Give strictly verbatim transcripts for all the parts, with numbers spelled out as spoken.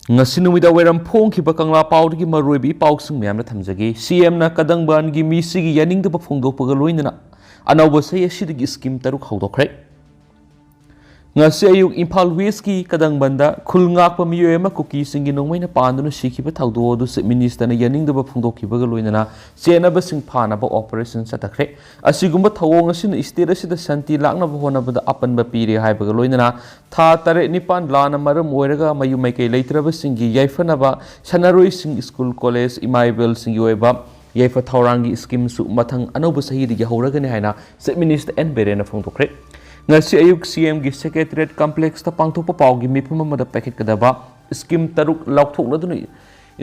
ꯉꯁꯤ ꯅꯨꯃꯤꯗꯥꯡ ꯋꯥꯏꯔꯝ ꯐꯣꯡꯈꯤꯕ ꯀꯪꯂꯥ ꯄꯥꯎꯗꯒꯤ ꯃꯔꯨꯑꯣꯏꯕ ꯏ ꯄꯥꯎꯁꯤꯡ ꯃꯌꯥꯝꯅ ꯊꯝꯖꯒꯦ꯫ ꯁꯤ ꯑꯦꯝꯅ ꯀꯗꯪꯕꯥꯟꯒꯤ ꯃꯤꯁꯤꯒꯤ ꯌꯥꯅꯤꯡꯗꯕ ꯐꯣꯡꯗꯣꯛꯄꯒ ꯂꯣꯏꯅꯅ ꯑꯅꯧꯕ ꯆꯍꯤ ꯑꯁꯤꯗꯒꯤ ꯁ꯭ꯀꯤꯝ ꯇꯔꯨꯛ ꯍꯧꯗꯣꯛꯈ꯭ꯔꯦ꯫ ꯉꯁꯤ ꯑꯌꯨꯛ ꯏꯝꯐꯥꯜ ꯋꯦꯁꯀꯤ ꯀꯗꯪꯕꯟꯗ ꯈꯨꯜ ꯉꯥꯛꯄ ꯃꯤꯑꯣꯏ ꯑꯃ ꯀꯨꯀꯤꯁꯤꯡꯒꯤ ꯅꯣꯡꯃꯩꯅ ꯄꯥꯟꯗꯨꯅ ꯁꯤꯈꯤꯕ ꯊꯧꯗꯣꯛ ꯑꯗꯨ ꯆꯤꯐ ꯃꯤꯅꯤꯁꯇꯔꯅ ꯌꯥꯅꯤꯡꯗꯕ ꯐꯣꯡꯗꯣꯛꯈꯤꯕꯒ ꯂꯣꯏꯅꯅ ꯆꯦꯟꯅꯕꯁꯤꯡ ꯐꯥꯅꯕ ꯑꯣꯄꯔꯦꯁꯟ ꯆꯠꯊꯈ꯭ꯔꯦ꯫ ꯑꯁꯤꯒꯨꯝꯕ ꯊꯧꯑꯣꯡ ꯑꯁꯤꯅ ꯁ꯭ꯇꯦꯠ ꯑꯁꯤꯗ ꯁꯥꯟꯇꯤ ꯂꯥꯛꯅꯕ ꯍꯣꯠꯅꯕꯗ ꯑꯄꯟꯕ ꯄꯤꯔꯦ ꯍꯥꯏꯕꯒ ꯂꯣꯏꯅꯅ ꯊꯥ ꯇꯔꯦꯠ ꯅꯤꯄꯥꯟ ꯂꯥꯟꯅ ꯃꯔꯝ ꯑꯣꯏꯔꯒ ꯃꯌꯨꯝ ꯃꯩꯀꯩ ꯂꯩꯇ꯭ꯔꯕꯁꯤꯡꯒꯤ ꯌꯥꯏꯐꯅꯕ ꯁꯥꯟꯅꯔꯣꯏꯁꯤꯡ, ꯁ꯭ꯀꯨꯜ, ꯀꯣꯂꯦꯖ, ꯏꯃꯥ ꯏꯕꯦꯜꯁꯤꯡꯒꯤ ꯑꯣꯏꯕ ꯌꯥꯏꯐ ꯊꯧꯔꯥꯡꯒꯤ ꯁ꯭ꯀꯤꯝꯁꯨ ꯃꯊꯪ ꯑꯅꯧꯕ ꯆꯍꯤꯗꯒꯤ ꯍꯧꯔꯒꯅꯤ ꯍꯥꯏꯅ ꯆꯤꯐ ꯃꯤꯅꯤꯁꯇꯔ ꯑꯦꯟ ꯕꯤꯔꯦꯟꯅ ꯐꯣꯡꯗꯣꯛꯈ꯭ꯔꯦ꯫ ꯉꯁꯤ ꯑꯌꯨꯛ ꯁꯤ ꯑꯦꯝꯒꯤ ꯁꯦꯀ꯭ꯔꯦꯇꯔꯤꯌꯦꯠ ꯀꯝꯄ꯭ꯂꯦꯛꯁꯇ ꯄꯥꯡꯊꯣꯛꯄ ꯄꯥꯎꯒꯤ ꯃꯤꯐꯝ ꯑꯃꯗ ꯄꯥꯏꯈꯠꯀꯗꯕ ꯁ꯭ꯀꯤꯝ ꯇꯔꯨꯛ ꯂꯥꯎꯊꯣꯛꯂꯗꯨꯅ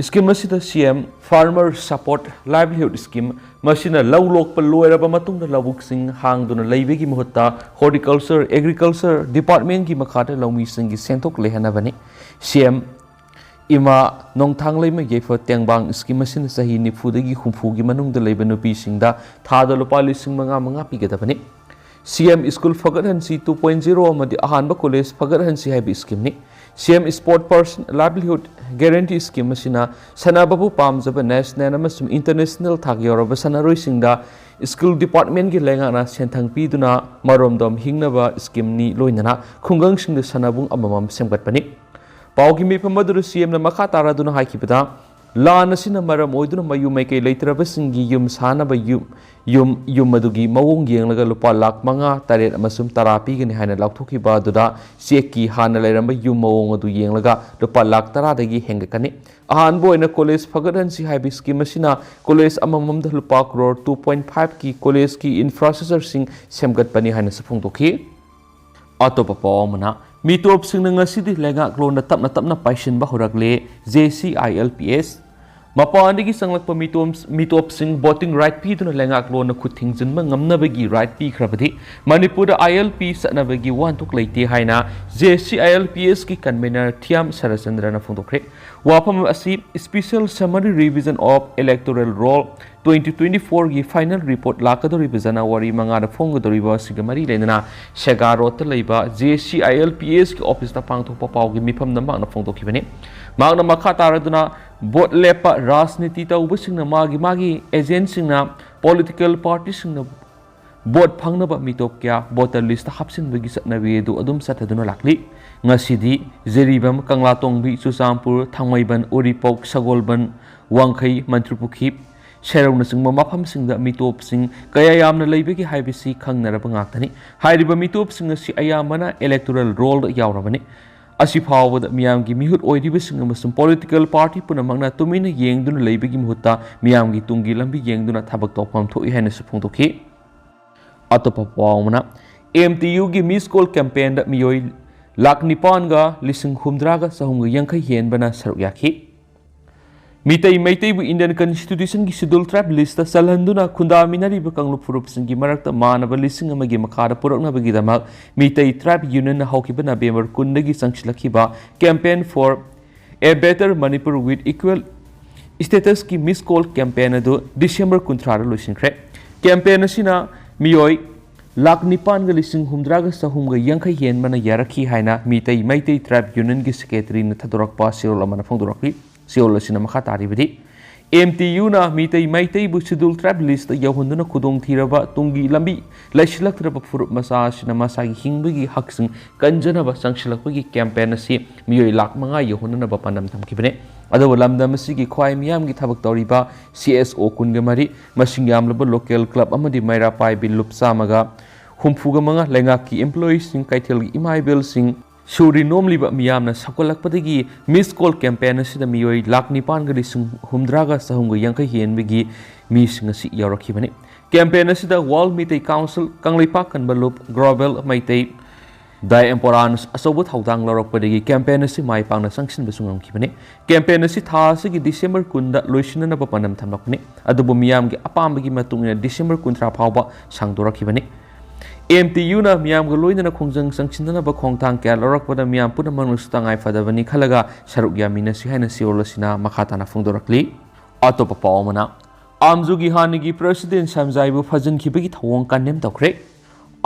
ꯁ꯭ꯀꯤꯝ ꯑꯁꯤꯗ ꯁꯤ ꯑꯦꯝ ꯐꯥꯔꯃꯔ ꯁꯄꯣꯔꯠ ꯂꯥꯏꯚꯂꯤꯍꯨꯗ ꯁ꯭ꯀꯤꯝ, ꯃꯁꯤꯅ ꯂꯧ ꯂꯣꯛꯄ ꯂꯣꯏꯔꯕ ꯃꯇꯨꯡꯗ ꯂꯧꯕꯨꯛꯁꯤꯡ ꯍꯥꯡꯗꯨꯅ ꯂꯩꯕꯒꯤ ꯃꯍꯨꯠꯇ ꯍꯣꯔꯇꯤꯀꯜꯆꯔ, ꯑꯦꯒ꯭ꯔꯤꯀꯜꯆꯔ ꯗꯤꯄꯥꯔꯠꯃꯦꯟꯒꯤ ꯃꯈꯥꯗ ꯂꯧꯃꯤꯁꯤꯡꯒꯤ ꯁꯦꯟꯊꯣꯛ ꯂꯩꯍꯟꯅꯕꯅꯤ꯫ ꯁꯤ ꯑꯦꯝ ꯏꯃꯥ ꯅꯣꯡꯊꯥꯡꯂꯩꯃ ꯌꯥꯏꯐ ꯇꯦꯡꯕꯥꯡ ꯁ꯭ꯀꯤꯝ ꯑꯁꯤꯅ ꯆꯍꯤ ꯅꯤꯐꯨꯗꯒꯤ ꯍꯨꯝꯐꯨꯒꯤ ꯃꯅꯨꯡꯗ ꯂꯩꯕ ꯅꯨꯄꯤꯁꯤꯡꯗ ꯊꯥꯗ ꯂꯨꯄꯥ ꯂꯤꯁꯤꯡ ꯃꯉꯥ ꯃꯉꯥ ꯄꯤꯒꯗꯕꯅꯤ꯫ ꯁꯤ ꯑꯦꯝ ꯁ꯭ꯀꯨꯜ ꯐꯒꯠꯍꯟꯁꯤ ꯇꯨ ꯄꯣꯏꯟ ꯖꯤꯔꯣ ꯑꯃꯗꯤ ꯑꯍꯥꯟꯕ ꯀꯣꯂꯦꯖ ꯐꯒꯠꯍꯟꯁꯤ ꯍꯥꯏꯕ ꯁ꯭ꯀꯤꯝꯅꯤ꯫ C M sport person livelihood guarantee scheme ꯑꯁꯤꯅ ꯁꯥꯟꯅꯕꯕꯨ ꯄꯥꯝꯖꯕ ꯅꯦꯁꯅꯦꯜ ꯑꯃꯁꯨꯡ ꯏꯟꯇꯔꯅꯦꯁꯅꯦꯜ ꯊꯥꯛ ꯌꯧꯔꯕ ꯁꯥꯟꯅꯔꯣꯏꯁꯤꯡꯗ ꯁ꯭ꯀꯤꯜ ꯗꯤꯄꯥꯔꯠꯃꯦꯟꯒꯤ ꯂꯩꯉꯥꯛꯅ ꯁꯦꯟꯊꯪ ꯄꯤꯗꯨꯅ ꯃꯔꯣꯝꯗꯣꯝ ꯍꯤꯡꯅꯕ ꯁ꯭ꯀꯤꯝꯅꯤ, ꯂꯣꯏꯅꯅ ꯈꯨꯡꯒꯪꯁꯤꯡꯗ ꯁꯥꯟꯅꯕꯨꯡ ꯑꯃꯃꯝ ꯁꯦꯝꯒꯠꯄꯅꯤ꯫ ꯄꯥꯎꯒꯤ ꯃꯤꯐꯝ ꯑꯗꯨꯗ ꯁꯤ ꯑꯦꯝꯅ ꯃꯈꯥ ꯇꯥꯔꯗꯨꯅ ꯍꯥꯏꯈꯤꯕꯗ, ꯂꯥꯟ ꯑꯁꯤꯅ ꯃꯔꯝ ꯑꯣꯏꯗꯨꯅ ꯃꯌꯨꯝ ꯃꯩꯀꯩ ꯂꯩꯇ꯭ꯔꯕꯁꯤꯡꯒꯤ ꯌꯨꯝ ꯁꯥꯅꯕ ꯌꯨꯝ, ꯌꯨꯝ, ꯌꯨꯝ ꯑꯗꯨꯒꯤ ꯃꯑꯣꯡ ꯌꯦꯡꯂꯒ ꯂꯨꯄꯥ ꯂꯥꯈ ꯃꯉꯥ, ꯇꯔꯦꯠ ꯑꯃꯁꯨꯡ ꯇꯔꯥ ꯄꯤꯒꯅꯤ ꯍꯥꯏꯅ ꯂꯥꯎꯊꯣꯛꯈꯤꯕ ꯑꯗꯨꯗ, ꯆꯦꯛꯀꯤ ꯍꯥꯟꯅ ꯂꯩꯔꯝꯕ ꯌꯨꯝ ꯃꯑꯣꯡ ꯑꯗꯨ ꯌꯦꯡꯂꯒ ꯂꯨꯄꯥ ꯂꯥꯈ ꯇꯔꯥꯗꯒꯤ ꯍꯦꯟꯒꯠꯀꯅꯤ꯫ ꯑꯍꯥꯟꯕ ꯑꯣꯏꯅ ꯀꯣꯂꯦꯖ ꯐꯒꯠꯍꯟꯁꯤ ꯍꯥꯏꯕ ꯁ꯭ꯀꯤꯝ ꯑꯁꯤꯅ ꯀꯣꯂꯦꯖ ꯑꯃꯃꯝꯗ ꯂꯨꯄꯥ ꯀ꯭ꯔꯣꯔ ꯇꯨ ꯄꯣꯏꯟ ꯐꯥꯏꯚꯀꯤ ꯀꯣꯂꯦꯖꯀꯤ ꯏꯟꯐ꯭ꯔꯥꯁ꯭ꯇ꯭ꯔꯛꯆꯔꯁꯤꯡ ꯁꯦꯝꯒꯠꯄꯅꯤ ꯍꯥꯏꯅꯁꯨ ꯐꯣꯡꯗꯣꯛꯈꯤ꯫ ꯑꯇꯣꯞꯄ ꯄꯥꯎ ꯑꯃꯅ, ꯃꯤꯇꯣꯞꯁꯤꯡꯅ ꯉꯁꯤꯗꯤ ꯂꯩꯉꯥꯛꯂꯣꯟꯗ ꯇꯞꯅ ꯇꯞꯅ ꯄꯥꯏꯁꯤꯟꯕ ꯍꯧꯔꯛꯂꯦ꯫ J C I L P S ꯃꯄꯥꯟꯗꯒꯤ ꯆꯪꯂꯛꯄ ꯃꯤꯇꯣꯝ-, ꯃꯤꯇꯣꯞꯁꯤꯡ ꯚꯣꯇꯤꯡ ꯔꯥꯏꯠ ꯄꯤꯗꯨꯅ ꯂꯩꯉꯥꯛꯂꯣꯟꯅ ꯈꯨꯠ ꯊꯤꯡꯖꯤꯟꯕ ꯉꯝꯅꯕꯒꯤ ꯔꯥꯏꯠ ꯄꯤꯈ꯭ꯔꯕꯗꯤ, ꯃꯅꯤꯄꯨꯔꯗ ꯑꯥꯏ ꯑꯦꯜ ꯄꯤ ꯆꯠꯅꯕꯒꯤ ꯋꯥꯍꯟꯊꯣꯛ ꯂꯩꯇꯦ ꯍꯥꯏꯅ J C I L P ꯑꯦꯁꯀꯤ convener ꯊꯤꯌꯥꯝ ꯁꯔꯠꯆꯟꯗ꯭ꯔꯅ ꯐꯣꯡꯗꯣꯛꯈ꯭ꯔꯦ꯫ ꯋꯥꯐꯝ ꯑꯁꯤ Special Summary Revision of Electoral Roll twenty twenty ꯐꯣꯔꯒꯤ ꯐꯥꯏꯅꯦꯜ ꯔꯤꯄꯣꯔꯠ ꯂꯥꯛꯀꯗꯧꯔꯤꯕ ꯖꯅꯋꯥꯔꯤ ꯃꯉꯥꯗ ꯐꯣꯡꯒꯗꯧꯔꯤꯕ ꯑꯁꯤꯒ ꯃꯔꯤ ꯂꯩꯅꯅ ꯁꯦꯒꯥ ꯔꯣꯗꯇ ꯂꯩꯕ J C I L P ꯑꯦꯁꯀꯤ ꯑꯣꯐꯤꯁꯇ ꯄꯥꯡꯊꯣꯛꯄ ꯄꯥꯎꯒꯤ ꯃꯤꯐꯝꯗ ꯃꯍꯥꯛꯅ ꯐꯣꯡꯗꯣꯛꯈꯤꯕꯅꯤ꯫ ꯃꯍꯥꯛꯅ ꯃꯈꯥ ꯇꯥꯔꯗꯨꯅ ꯚꯣꯠ ꯂꯦꯞꯄ ꯔꯥꯖꯅꯤꯇꯤ ꯇꯧꯕꯁꯤꯡꯅ ꯃꯥꯒꯤ ꯃꯥꯒꯤ ꯑꯦꯖꯦꯟꯁꯤꯡꯅ ꯄꯣꯂꯤꯇꯤꯀꯦꯜ ꯄꯥꯔꯇꯤꯁꯤꯡꯅ ꯚꯣꯠ ꯐꯪꯅꯕ ꯃꯤꯇꯣꯞ ꯀꯌꯥ ꯚꯣꯇꯔ ꯂꯤꯁꯇ ꯍꯥꯞꯆꯤꯟꯕꯒꯤ ꯆꯠꯅꯕꯤ ꯑꯗꯨ ꯑꯗꯨꯝ ꯆꯠꯊꯗꯨꯅ ꯂꯥꯛꯂꯤ꯫ ꯉꯁꯤꯗꯤ ꯖꯤꯔꯤꯕꯥꯝ, ꯀꯪꯂꯥꯇꯣꯡꯕꯤ, ꯆꯨꯔꯆꯥꯟꯄꯨꯔ, ꯊꯥꯡꯃꯩꯕꯟ, ꯎꯔꯤꯄꯣꯛ, ꯁꯒꯣꯜꯕꯟ, ꯋꯥꯡꯈꯩ, ꯃꯟꯇ꯭ꯔꯤꯄꯨꯈ꯭ꯔꯤ, ꯁꯦꯔꯧꯅꯆꯤꯡꯕ ꯃꯐꯝꯁꯤꯡꯗ ꯃꯤꯇꯣꯞꯁꯤꯡ ꯀꯌꯥ ꯌꯥꯝꯅ ꯂꯩꯕꯒꯦ ꯍꯥꯏꯕꯁꯤ ꯈꯪꯅꯔꯕ ꯉꯥꯛꯇꯅꯤ꯫ ꯍꯥꯏꯔꯤꯕ ꯃꯤꯇꯣꯞꯁꯤꯡ ꯑꯁꯤ ꯑꯌꯥꯝꯕꯅ ꯏꯂꯦꯛꯇꯣꯔꯦꯜ ꯔꯣꯜꯗ ꯌꯥꯎꯔꯕꯅꯤ꯫ ꯑꯁꯤ ꯐꯥꯎꯕꯗ ꯃꯤꯌꯥꯝꯒꯤ ꯃꯤꯍꯨꯠ ꯑꯣꯏꯔꯤꯕꯁꯤꯡ ꯑꯃꯁꯨꯡ ꯄꯣꯂꯤꯇꯤꯀꯦꯜ ꯄꯥꯔꯇꯤ ꯄꯨꯝꯅꯃꯛꯅ ꯇꯨꯃꯤꯟꯅ ꯌꯦꯡꯗꯨꯅ ꯂꯩꯕꯒꯤ ꯃꯍꯨꯠꯇ ꯃꯤꯌꯥꯝꯒꯤ ꯇꯨꯡꯒꯤ ꯂꯝꯕꯤ ꯌꯦꯡꯗꯨꯅ ꯊꯕꯛ ꯇꯧꯐꯝ ꯊꯣꯛꯏ ꯍꯥꯏꯅꯁꯨ ꯐꯣꯡꯗꯣꯛꯈꯤ꯫ ꯑꯇꯣꯞꯄ ꯄꯥꯎ ꯑꯃꯅ, ꯑꯦꯝ ꯇꯤ ꯌꯨꯒꯤ ꯃꯤꯁ ꯀꯣꯜ ꯀꯦꯝꯄꯦꯟꯗ ꯃꯤꯑꯣꯏ ꯂꯥꯈ ꯅꯤꯄꯥꯟꯒ ꯂꯤꯁꯤꯡ ꯍꯨꯝꯗ꯭ꯔꯥꯒ ꯆꯍꯨꯝꯒ ꯌꯥꯡꯈꯩ ꯍꯦꯟꯕꯅ ꯁꯔꯨꯛ ꯌꯥꯈꯤ꯫ ꯃꯤꯇꯩ ꯃꯩꯇꯩꯕꯨ ꯏꯟꯗꯤꯌꯟ ꯀꯟꯁꯇꯤꯇ꯭ꯌꯨꯁꯟꯒꯤ ꯁꯦꯗ꯭ꯌꯨꯜ ꯇ꯭ꯔꯥꯏꯕ ꯂꯤꯁꯇ ꯆꯜꯍꯟꯗꯨꯅ ꯈꯨꯟꯗꯥꯃꯤꯟꯅꯔꯤꯕ ꯀꯥꯡꯂꯨꯞ ꯐꯨꯔꯨꯞꯁꯤꯡꯒꯤ ꯃꯔꯛꯇ ꯃꯥꯟꯅꯕ ꯂꯤꯁꯤꯡ ꯑꯃꯒꯤ ꯃꯈꯥꯗ ꯄꯨꯔꯛꯅꯕꯒꯤꯗꯃꯛ ꯃꯤꯇꯩ ꯇ꯭ꯔꯥꯏꯕ ꯌꯨꯅꯤꯌꯟꯅ ꯍꯧꯈꯤꯕ ꯅꯕꯦꯝꯕꯔ ꯀꯨꯟꯗꯒꯤ ꯆꯪꯁꯤꯜꯂꯛꯈꯤꯕ Campaign for a Better Manipur with Equal Status ꯀꯤ ꯃꯤꯁ ꯀꯣꯜ ꯀꯦꯝꯄꯦꯟ ꯑꯗꯨ ꯗꯤꯁꯦꯝꯕꯔ ꯀꯨꯟꯊ꯭ꯔꯥꯗ ꯂꯣꯏꯁꯤꯟꯈ꯭ꯔꯦ꯫ ꯀꯦꯝꯄꯦꯟ ꯑꯁꯤꯅ ꯃꯤꯑꯣꯏ ꯂꯥꯈ ꯅꯤꯄꯥꯟꯒ ꯂꯤꯁꯤꯡ ꯍꯨꯝꯗ꯭ꯔꯥꯒ ꯆꯍꯨꯝꯒ ꯌꯥꯡꯈꯩ ꯍꯦꯟꯕꯅ ꯌꯥꯔꯛꯈꯤ ꯍꯥꯏꯅ ꯃꯤꯇꯩ ꯃꯩꯇꯩ ꯇ꯭ꯔꯥꯏꯕ ꯌꯨꯅꯤꯌꯟꯒꯤ ꯁꯦꯀ꯭ꯔꯦꯇꯔꯤꯅ ꯊꯥꯗꯣꯔꯛꯄ ꯆꯦꯔꯣꯜ ꯑꯃꯅ ꯐꯣꯡꯗꯣꯔꯛꯂꯤ꯫ ꯆꯦꯔꯣꯜ ꯑꯁꯤꯅ ꯃꯈꯥ ꯇꯥꯔꯤꯕꯗꯤ, ꯑꯦꯝ ꯇꯤ ꯌꯨꯅ ꯃꯤꯇꯩ ꯃꯩꯇꯩꯕꯨ ꯁꯦꯗ꯭ꯌꯨꯜ ꯇ꯭ꯔꯥꯏꯕ ꯂꯤꯁꯇ ꯌꯧꯍꯟꯗꯨꯅ ꯈꯨꯗꯣꯡꯊꯤꯔꯕ ꯇꯨꯡꯒꯤ ꯂꯝꯕꯤ ꯂꯩꯁꯤꯜꯂꯛꯇ꯭ꯔꯕ ꯐꯨꯔꯨꯞ ꯃꯆꯥ ꯑꯁꯤꯅ ꯃꯁꯥꯒꯤ ꯍꯤꯡꯕꯒꯤ ꯍꯛꯁꯤꯡ ꯀꯟꯖꯅꯕ ꯆꯪꯁꯤꯜꯂꯛꯄꯒꯤ ꯀꯦꯝꯄꯦꯟ ꯑꯁꯤ ꯃꯤꯑꯣꯏ ꯂꯥꯈ ꯃꯉꯥ ꯌꯧꯍꯟꯅꯅꯕ ꯄꯥꯟꯗꯝ ꯊꯝꯈꯤꯕꯅꯤ꯫ ꯑꯗꯨꯕꯨ ꯂꯝꯗꯝ ꯑꯁꯤꯒꯤ ꯈ꯭ꯋꯥꯏ ꯃꯤꯌꯥꯝꯒꯤ ꯊꯕꯛ ꯇꯧꯔꯤꯕ ꯁꯤ ꯑꯦꯁ ꯑꯣ ꯀꯨꯟꯒ ꯃꯔꯤ, ꯃꯁꯤꯡ ꯌꯥꯝꯂꯕ ꯂꯣꯀꯦꯜ ꯀ꯭ꯂꯕ ꯑꯃꯗꯤ ꯃꯩꯔꯥ ꯄꯥꯏꯕꯤ ꯂꯨꯞ ꯆꯥꯝꯃꯒ ꯍꯨꯝꯐꯨꯒ ꯃꯉꯥ, ꯂꯩꯉꯥꯛꯀꯤ ꯏꯝꯄ꯭ꯂꯣꯌꯤꯁꯤꯡ, ꯀꯩꯊꯦꯜꯒꯤ ꯏꯃꯥ ꯏꯕꯦꯜꯁꯤꯡ, ꯁꯨꯔꯤ ꯅꯣꯝꯂꯤꯕ ꯃꯤꯌꯥꯝꯅ ꯁꯧꯒꯠꯂꯛꯄꯗꯒꯤ ꯃꯤꯁ ꯀꯣꯜ ꯀꯦꯝꯄꯦꯟ ꯑꯁꯤꯗ ꯃꯤꯑꯣꯏ ꯂꯥꯈ ꯅꯤꯄꯥꯟꯒ ꯂꯤꯁꯤꯡ ꯍꯨꯝꯗ꯭ꯔꯥꯒ ꯆꯍꯨꯝꯒ ꯌꯥꯡꯈꯩ ꯍꯦꯟꯕꯒꯤ ꯃꯤꯁꯤꯡ ꯑꯁꯤ ꯌꯥꯎꯔꯛꯈꯤꯕꯅꯤ꯫ ꯀꯦꯝꯄꯦꯟ ꯑꯁꯤꯗ ꯋꯥꯔꯜ ꯃꯤꯇꯩ ꯀꯥꯎꯟꯁꯤꯜ, ꯀꯪꯂꯩꯄꯥꯛ ꯀꯟꯕ ꯂꯨꯞ, ꯒ꯭ꯂꯣꯕꯦꯜ ꯃꯩꯇꯩ ꯗꯥꯏꯑꯦꯝꯄꯣꯔꯥꯅ ꯑꯆꯧꯕ ꯊꯧꯗꯥꯡ ꯂꯧꯔꯛꯄꯗꯒꯤ ꯀꯦꯝꯄꯦꯟ ꯑꯁꯤ ꯃꯥꯏ ꯄꯥꯛꯅ ꯆꯪꯁꯤꯟꯕꯁꯨ ꯉꯝꯈꯤꯕꯅꯤ꯫ ꯀꯦꯝꯄꯦꯟ ꯑꯁꯤ ꯊꯥ ꯑꯁꯤꯒꯤ ꯗꯤꯁꯦꯝꯕꯔ ꯀꯨꯟꯗ ꯂꯣꯏꯁꯤꯟꯅꯅꯕ ꯄꯥꯟꯗꯝ ꯊꯝꯂꯛꯄꯅꯤ꯫ ꯑꯗꯨꯕꯨ ꯃꯤꯌꯥꯝꯒꯤ ꯑꯄꯥꯝꯕꯒꯤ ꯃꯇꯨꯡ ꯏꯟꯅ ꯗꯤꯁꯦꯝꯕꯔ ꯀꯨꯟꯊ꯭ꯔꯥ ꯐꯥꯎꯕ ꯁꯥꯡꯗꯣꯔꯛꯈꯤꯕꯅꯤ꯫ ꯑꯦꯝ ꯇꯤ ꯌꯨꯅ ꯃꯤꯌꯥꯝꯒ ꯂꯣꯏꯅꯅ ꯈꯣꯡꯖꯪ ꯆꯪꯁꯤꯟꯅꯅꯕ ꯈꯣꯡꯊꯥꯡ ꯀꯌꯥ ꯂꯧꯔꯛꯄꯗ ꯃꯤꯌꯥꯝ ꯄꯨꯝꯅꯃꯛꯅꯁꯨ ꯇꯉꯥꯏ ꯐꯗꯕꯅꯤ ꯈꯜꯂꯒ ꯁꯔꯨꯛ ꯌꯥꯃꯤꯟꯅꯁꯤ ꯍꯥꯏꯅ ꯆꯦꯔꯣꯜ ꯑꯁꯤꯅ ꯃꯈꯥ ꯇꯥꯅ ꯐꯣꯡꯗꯣꯔꯛꯂꯤ꯫ ꯑꯇꯣꯞꯄ ꯄꯥꯎ ꯑꯃꯅ, ꯑꯥꯝꯖꯨꯒꯤ ꯍꯥꯟꯅꯒꯤ ꯄ꯭ꯔꯦꯁꯤꯗꯦꯟ ꯁꯝꯖꯥꯏꯕꯨ ꯐꯥꯖꯤꯟꯈꯤꯕꯒꯤ ꯊꯧꯑꯣꯡ ꯀꯟꯗꯦꯝ ꯇꯧꯈ꯭ꯔꯦ꯫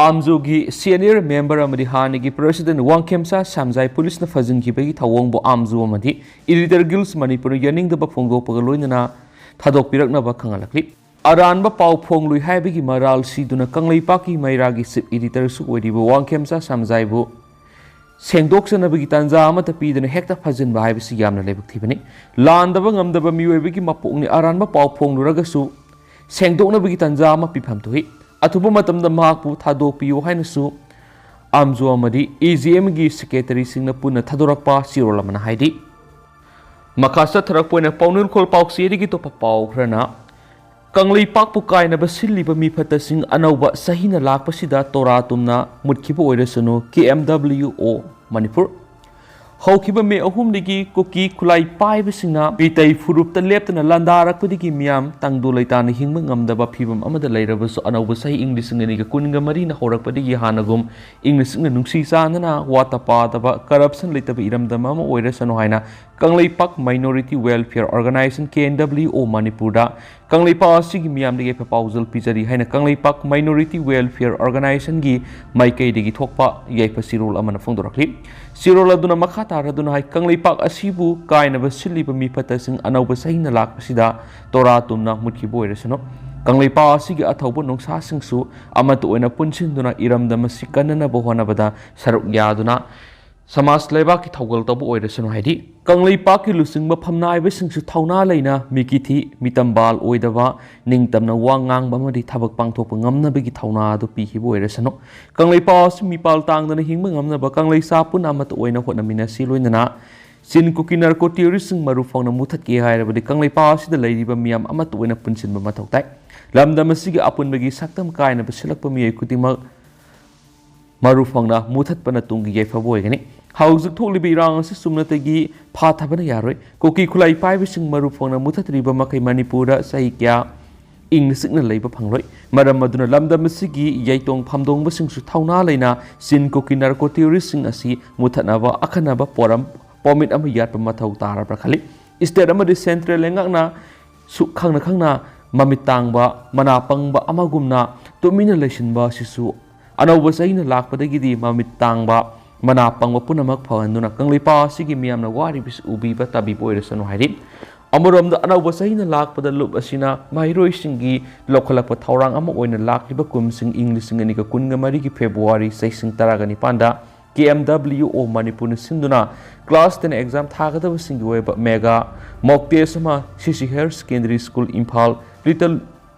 ꯑꯥꯝꯖꯨꯒꯤ ꯁꯦꯅꯤꯌꯔ ꯃꯦꯝꯕꯔ ꯑꯃꯗꯤ ꯍꯥꯟꯅꯒꯤ ꯄ꯭ꯔꯦꯁꯤꯗꯦꯟ ꯋꯥꯡꯈꯦꯝꯆꯥ ꯁꯝꯖꯥꯏ ꯄꯨꯂꯤꯁꯅ ꯐꯥꯖꯤꯟꯈꯤꯕꯒꯤ ꯊꯧꯑꯣꯡꯕꯨ ꯑꯥꯝꯖꯨ ꯑꯃꯗꯤ ꯏꯗꯤꯇꯔ ꯒꯤꯜꯁ ꯃꯅꯤꯄꯨꯔꯅ ꯌꯥꯅꯤꯡꯗꯕ ꯐꯣꯡꯗꯣꯛꯄꯒ ꯂꯣꯏꯅꯅ ꯊꯥꯗꯣꯛꯄꯤꯔꯛꯅꯕ ꯈꯪꯍꯜꯂꯛꯂꯤ꯫ ꯑꯔꯥꯟꯕ ꯄꯥꯎ ꯐꯣꯡꯂꯨꯏ ꯍꯥꯏꯕꯒꯤ ꯃꯔꯥꯜ ꯁꯤꯗꯨꯅ ꯀꯪꯂꯩꯄꯥꯛꯀꯤ ꯃꯩꯔꯥꯒꯤ ꯆꯤꯐ ꯏꯗꯤꯇꯔꯁꯨ ꯑꯣꯏꯔꯤꯕ ꯋꯥꯡꯈꯦꯝꯆꯥ ꯁꯝꯖꯥꯏꯕꯨ ꯁꯦꯡꯗꯣꯛꯆꯅꯕꯒꯤ ꯇꯥꯟꯖꯥ ꯑꯃꯠꯇ ꯄꯤꯗꯅ ꯍꯦꯛꯇ ꯐꯥꯖꯤꯟꯕ ꯍꯥꯏꯕꯁꯤ ꯌꯥꯝꯅ ꯂꯥꯏꯕꯛ ꯊꯤꯕꯅꯤ꯫ ꯂꯥꯟꯗꯕ ꯉꯝꯗꯕ ꯃꯤꯑꯣꯏꯕꯒꯤ ꯃꯄꯣꯛꯅꯤ꯫ ꯑꯔꯥꯟꯕ ꯄꯥꯎ ꯐꯣꯡꯂꯨꯔꯒꯁꯨ ꯁꯦꯡꯗꯣꯛꯅꯕꯒꯤ ꯇꯥꯟꯖꯥ ꯑꯃ ꯄꯤꯐꯝ ꯊꯣꯛꯏ꯫ ꯑꯊꯨꯕ ꯃꯇꯝꯗ ꯃꯍꯥꯛꯄꯨ ꯊꯥꯗꯣꯛꯄꯤꯌꯨ ꯍꯥꯏꯅꯁꯨ ꯑꯥꯝꯖꯨ ꯑꯃꯗꯤ ꯏ ꯖꯤ ꯑꯦꯝꯒꯤ ꯁꯦꯀ꯭ꯔꯦꯇꯔꯤꯁꯤꯡꯅ ꯄꯨꯟꯅ ꯊꯥꯗꯣꯔꯛꯄ ꯆꯦꯔꯣꯜ ꯑꯃꯅ ꯍꯥꯏꯔꯤ꯫ ꯃꯈꯥ ꯆꯠꯊꯔꯛꯄ ꯑꯣꯏꯅ ꯄꯥꯎꯅꯨꯡꯈꯣꯜ ꯄꯥꯎꯆꯦꯗꯒꯤ ꯑꯇꯣꯞꯄ ꯄꯥꯎ ꯈꯔꯅ, ꯀꯪꯂꯩꯄꯥꯛꯄꯨ ꯀꯥꯏꯅꯕ ꯁꯤꯜꯂꯤꯕ ꯃꯤꯐꯠꯇꯁꯤꯡ ꯑꯅꯧꯕ ꯆꯍꯤꯅ ꯂꯥꯛꯄꯁꯤꯗ ꯇꯣꯔꯥ ꯇꯨꯝꯅ ꯃꯨꯠꯈꯤꯕ ꯑꯣꯏꯔꯁꯅꯨ, ꯀꯦ ꯑꯦꯝ ꯗꯕ꯭ꯂꯤꯎ ꯑꯣ ꯃꯅꯤꯄꯨꯔ꯫ ꯍꯧꯈꯤꯕ ꯃꯦ ꯑꯍꯨꯝꯗꯒꯤ ꯀꯨꯀꯤ ꯈꯨꯠꯂꯥꯏ ꯄꯥꯏꯕꯁꯤꯡꯅ ꯃꯤꯇꯩ ꯐꯨꯔꯨꯞꯇ ꯂꯦꯞꯇꯅ ꯂꯥꯟꯗꯥꯔꯛꯄꯗꯒꯤ ꯃꯤꯌꯥꯝ ꯇꯪꯗꯨ ꯂꯩꯇꯥꯅ ꯍꯤꯡꯕ ꯉꯝꯗꯕ ꯐꯤꯕꯝ ꯑꯃꯗ ꯂꯩꯔꯕꯁꯨ, ꯑꯅꯧꯕ ꯆꯍꯤ ꯏꯪ ꯂꯤꯁꯤꯡ ꯑꯅꯤꯒ ꯀꯨꯟꯒ ꯃꯔꯤꯅ ꯍꯧꯔꯛꯄꯗꯒꯤ ꯍꯥꯟꯅꯒꯨꯝ ꯏꯪ ꯂꯤꯁꯤꯡꯅ ꯅꯨꯡꯁꯤ ꯆꯥꯟꯅꯅ ꯋꯥꯠꯇ ꯄꯥꯗꯕ, ꯀꯔꯞꯁꯟ ꯂꯩꯇꯕ ꯏꯔꯝꯗꯝ ꯑꯃ ꯑꯣꯏꯔꯁꯅꯨ ꯍꯥꯏꯅ Kangleipak minority welfare organisation, K N W O ꯃꯅꯤꯄꯨꯔꯗ ꯀꯪꯂꯩꯄꯥꯛ ꯑꯁꯤꯒꯤ ꯃꯤꯌꯥꯝꯗ ꯌꯥꯏꯐ ꯄꯥꯎꯖꯦꯜ ꯄꯤꯖꯔꯤ ꯍꯥꯏꯅ ꯀꯪꯂꯩꯄꯥꯛ ꯃꯥꯏꯅꯣꯔꯤꯇꯤ ꯋꯦꯜꯐꯤꯌꯔ ꯑꯣꯔꯒꯅꯥꯏꯖꯦꯁꯟꯒꯤ ꯃꯥꯏꯀꯩꯗꯒꯤ ꯊꯣꯛꯄ ꯌꯥꯏꯐ ꯆꯦꯔꯣꯜ ꯑꯃꯅ ꯐꯣꯡꯗꯣꯔꯛꯂꯤ꯫ ꯆꯦꯔꯣꯜ ꯑꯗꯨꯅ ꯃꯈꯥ ꯇꯥꯔꯗꯨꯅ ꯍꯥꯏ, ꯀꯪꯂꯩꯄꯥꯛ ꯑꯁꯤꯕꯨ ꯀꯥꯏꯅꯕ ꯁꯤꯜꯂꯤꯕ ꯃꯤꯐꯠꯇꯁꯤꯡ ꯑꯅꯧꯕ ꯆꯍꯤꯅ ꯂꯥꯛꯄꯁꯤꯗ ꯇꯣꯔꯥ ꯇꯨꯝꯅ ꯃꯨꯠꯈꯤꯕ ꯑꯣꯏꯔꯁꯅꯨ꯫ ꯀꯪꯂꯩꯄꯥꯛ ꯑꯁꯤꯒꯤ ꯑꯊꯧꯕ ꯅꯣꯡꯁꯥꯁꯤꯡꯁꯨ ꯑꯃꯠꯇ ꯑꯣꯏꯅ ꯄꯨꯟꯁꯤꯟꯗꯨꯅ ꯏꯔꯝꯗꯝ ꯑꯁꯤ ꯀꯟꯅꯅꯕ ꯍꯣꯠꯅꯕꯗ ꯁꯔꯨꯛ ꯌꯥꯗꯨꯅ ꯁꯃꯥꯖ ꯂꯩꯕꯥꯛꯀꯤ ꯊꯧꯒꯜ ꯇꯧꯕ ꯑꯣꯏꯔꯁꯅꯨ ꯍꯥꯏꯗꯤ, ꯀꯪꯂꯩꯄꯥꯛꯀꯤ ꯂꯨꯆꯤꯡꯕ ꯐꯝꯅꯥꯏꯕꯁꯤꯡꯁꯨ ꯊꯧꯅꯥ ꯂꯩꯅ ꯃꯤꯀꯤꯊꯤ, ꯃꯤꯇꯝꯕꯥꯜ ꯑꯣꯏꯗꯕ, ꯅꯤꯡꯇꯝꯅ ꯋꯥ ꯉꯥꯡꯕ ꯑꯃꯗꯤ ꯊꯕꯛ ꯄꯥꯡꯊꯣꯛꯄ ꯉꯝꯅꯕꯒꯤ ꯊꯧꯅꯥ ꯑꯗꯨ ꯄꯤꯈꯤꯕ ꯑꯣꯏꯔꯁꯅꯨ꯫ ꯀꯪꯂꯩꯄꯥꯛ ꯑꯁꯤ ꯃꯤꯄꯥꯜ ꯇꯥꯡꯗꯅ ꯍꯤꯡꯕ ꯉꯝꯅꯕ ꯀꯪꯂꯩꯆꯥ ꯄꯨꯟꯅ ꯑꯃꯠꯇ ꯑꯣꯏꯅ ꯍꯣꯠꯅꯃꯤꯟꯅꯁꯤ꯫ ꯂꯣꯏꯅꯅ ꯆꯤꯟ ꯀꯨꯀꯤ ꯅꯥꯔꯀꯣ ꯇꯦꯔꯣꯔꯤꯁꯁꯤꯡ ꯃꯔꯨ ꯐꯪꯅ ꯃꯨꯊꯠꯀꯦ ꯍꯥꯏꯔꯕꯗꯤ ꯀꯪꯂꯩꯄꯥꯛ ꯑꯁꯤꯗ ꯂꯩꯔꯤꯕ ꯃꯤꯌꯥꯝ ꯑꯃꯠꯇ ꯑꯣꯏꯅ ꯄꯨꯟꯁꯤꯟꯕ ꯃꯊꯧ ꯇꯥꯏ꯫ ꯂꯝꯗꯝ ꯑꯁꯤꯒꯤ ꯑꯄꯨꯟꯕꯒꯤ ꯁꯛꯇꯝ ꯀꯥꯏꯅꯕ ꯁꯤꯜꯂꯛꯄ ꯃꯤꯑꯣꯏ ꯈꯨꯗꯤꯡꯃꯛ ꯃꯔꯨ ꯐꯪꯅ ꯃꯨꯊꯠꯄꯅ ꯇꯨꯡꯒꯤ ꯌꯥꯏꯐꯕ ꯑꯣꯏꯒꯅꯤ꯫ ꯍꯧꯖꯤꯛ ꯊꯣꯛꯂꯤꯕ ꯏꯔꯥꯡ ꯑꯁꯤ ꯆꯨꯝꯅꯇꯒꯤ ꯐꯥꯊꯕꯅ ꯌꯥꯔꯣꯏ꯫ ꯀꯨꯀꯤ ꯈꯨꯠꯂꯥꯏ ꯄꯥꯏꯕꯁꯤꯡ ꯃꯔꯨ ꯐꯪꯅ ꯃꯨꯊꯠꯇ꯭ꯔꯤꯕ ꯃꯈꯩ ꯃꯅꯤꯄꯨꯔꯗ ꯆꯍꯤ ꯀꯌꯥ ꯏꯪꯅ ꯆꯤꯛꯅ ꯂꯩꯕ ꯐꯪꯂꯣꯏ꯫ ꯃꯔꯝ ꯑꯗꯨꯅ ꯂꯝꯗꯝ ꯑꯁꯤꯒꯤ ꯌꯥꯏꯇꯣꯡ ꯐꯝꯗꯣꯡꯕꯁꯤꯡꯁꯨ ꯊꯧꯅꯥ ꯂꯩꯅ ꯆꯤꯟ ꯀꯨꯀꯤ ꯅꯥꯔꯀꯣ ꯇꯦꯔꯣꯔꯤꯁꯁꯤꯡ ꯑꯁꯤ ꯃꯨꯊꯠꯅꯕ ꯑꯈꯟꯅꯕ ꯄꯣꯔꯝ, ꯄꯣꯔꯃꯤꯠ ꯑꯃ ꯌꯥꯠꯄ ꯃꯊꯧ ꯇꯥꯔꯕ꯭ꯔꯥ ꯈꯜꯂꯤ꯫ ꯁ꯭ꯇꯦꯠ ꯑꯃꯗꯤ ꯁꯦꯟꯇ꯭ꯔꯦꯜ ꯂꯩꯉꯥꯛꯅ ꯁꯨ-, ꯈꯪꯅ ꯈꯪꯅ ꯃꯃꯤꯠ ꯇꯥꯡꯕ, ꯃꯅꯥ ꯄꯪꯕ ꯑꯃꯒꯨꯝꯅ ꯇꯨꯃꯤꯟꯅ ꯂꯩꯁꯤꯟꯕ ꯑꯁꯤꯁꯨ ꯑꯅꯧꯕ ꯆꯍꯤꯅ ꯂꯥꯛꯄꯗꯒꯤꯗꯤ ꯃꯃꯤꯠ ꯇꯥꯡꯕ, ꯃꯅꯥ ꯄꯪꯕ ꯄꯨꯝꯅꯃꯛ ꯐꯍꯟꯗꯨꯅ ꯀꯪꯂꯩꯄꯥꯛ ꯑꯁꯤꯒꯤ ꯃꯤꯌꯥꯝꯅ ꯋꯥꯔꯤꯕꯁꯤ ꯎꯕꯤꯕ ꯇꯥꯕꯤꯕ ꯑꯣꯏꯔꯁꯅꯨ ꯍꯥꯏꯔꯤ꯫ ꯑꯃꯔꯣꯝꯗ, ꯑꯅꯧꯕ ꯆꯍꯤꯅ ꯂꯥꯛꯄꯗ ꯂꯨꯞ ꯑꯁꯤꯅ ꯃꯍꯩꯔꯣꯏꯁꯤꯡꯒꯤ ꯂꯧꯈꯠꯂꯛꯄ ꯊꯧꯔꯥꯡ ꯑꯃ ꯑꯣꯏꯅ ꯂꯥꯛꯂꯤꯕ ꯀꯨꯝꯁꯤꯡ ꯏꯪ ꯂꯤꯁꯤꯡ ꯑꯅꯤꯒ ꯀꯨꯟꯒ ꯃꯔꯤꯒꯤ ꯐꯦꯕ꯭ꯔꯨꯋꯥꯔꯤ ꯆꯩꯁꯤꯡ ꯇꯔꯥꯒ ꯅꯤꯄꯥꯟꯗ ꯀꯦ ꯑꯦꯝ ꯗꯕ꯭ꯂꯤꯎ ꯑꯣ ꯃꯅꯤꯄꯨꯔꯅ ꯁꯤꯟꯗꯨꯅ ꯀ꯭ꯂꯥꯁ ꯇꯦꯟ ꯑꯦꯛꯖꯥꯝ ꯊꯥꯒꯗꯕꯁꯤꯡꯒꯤ ꯑꯣꯏꯕ ꯃꯦꯒꯥ ꯃꯣꯛ ꯇꯦꯁ ꯑꯃ C C higher secondary school Imphal, little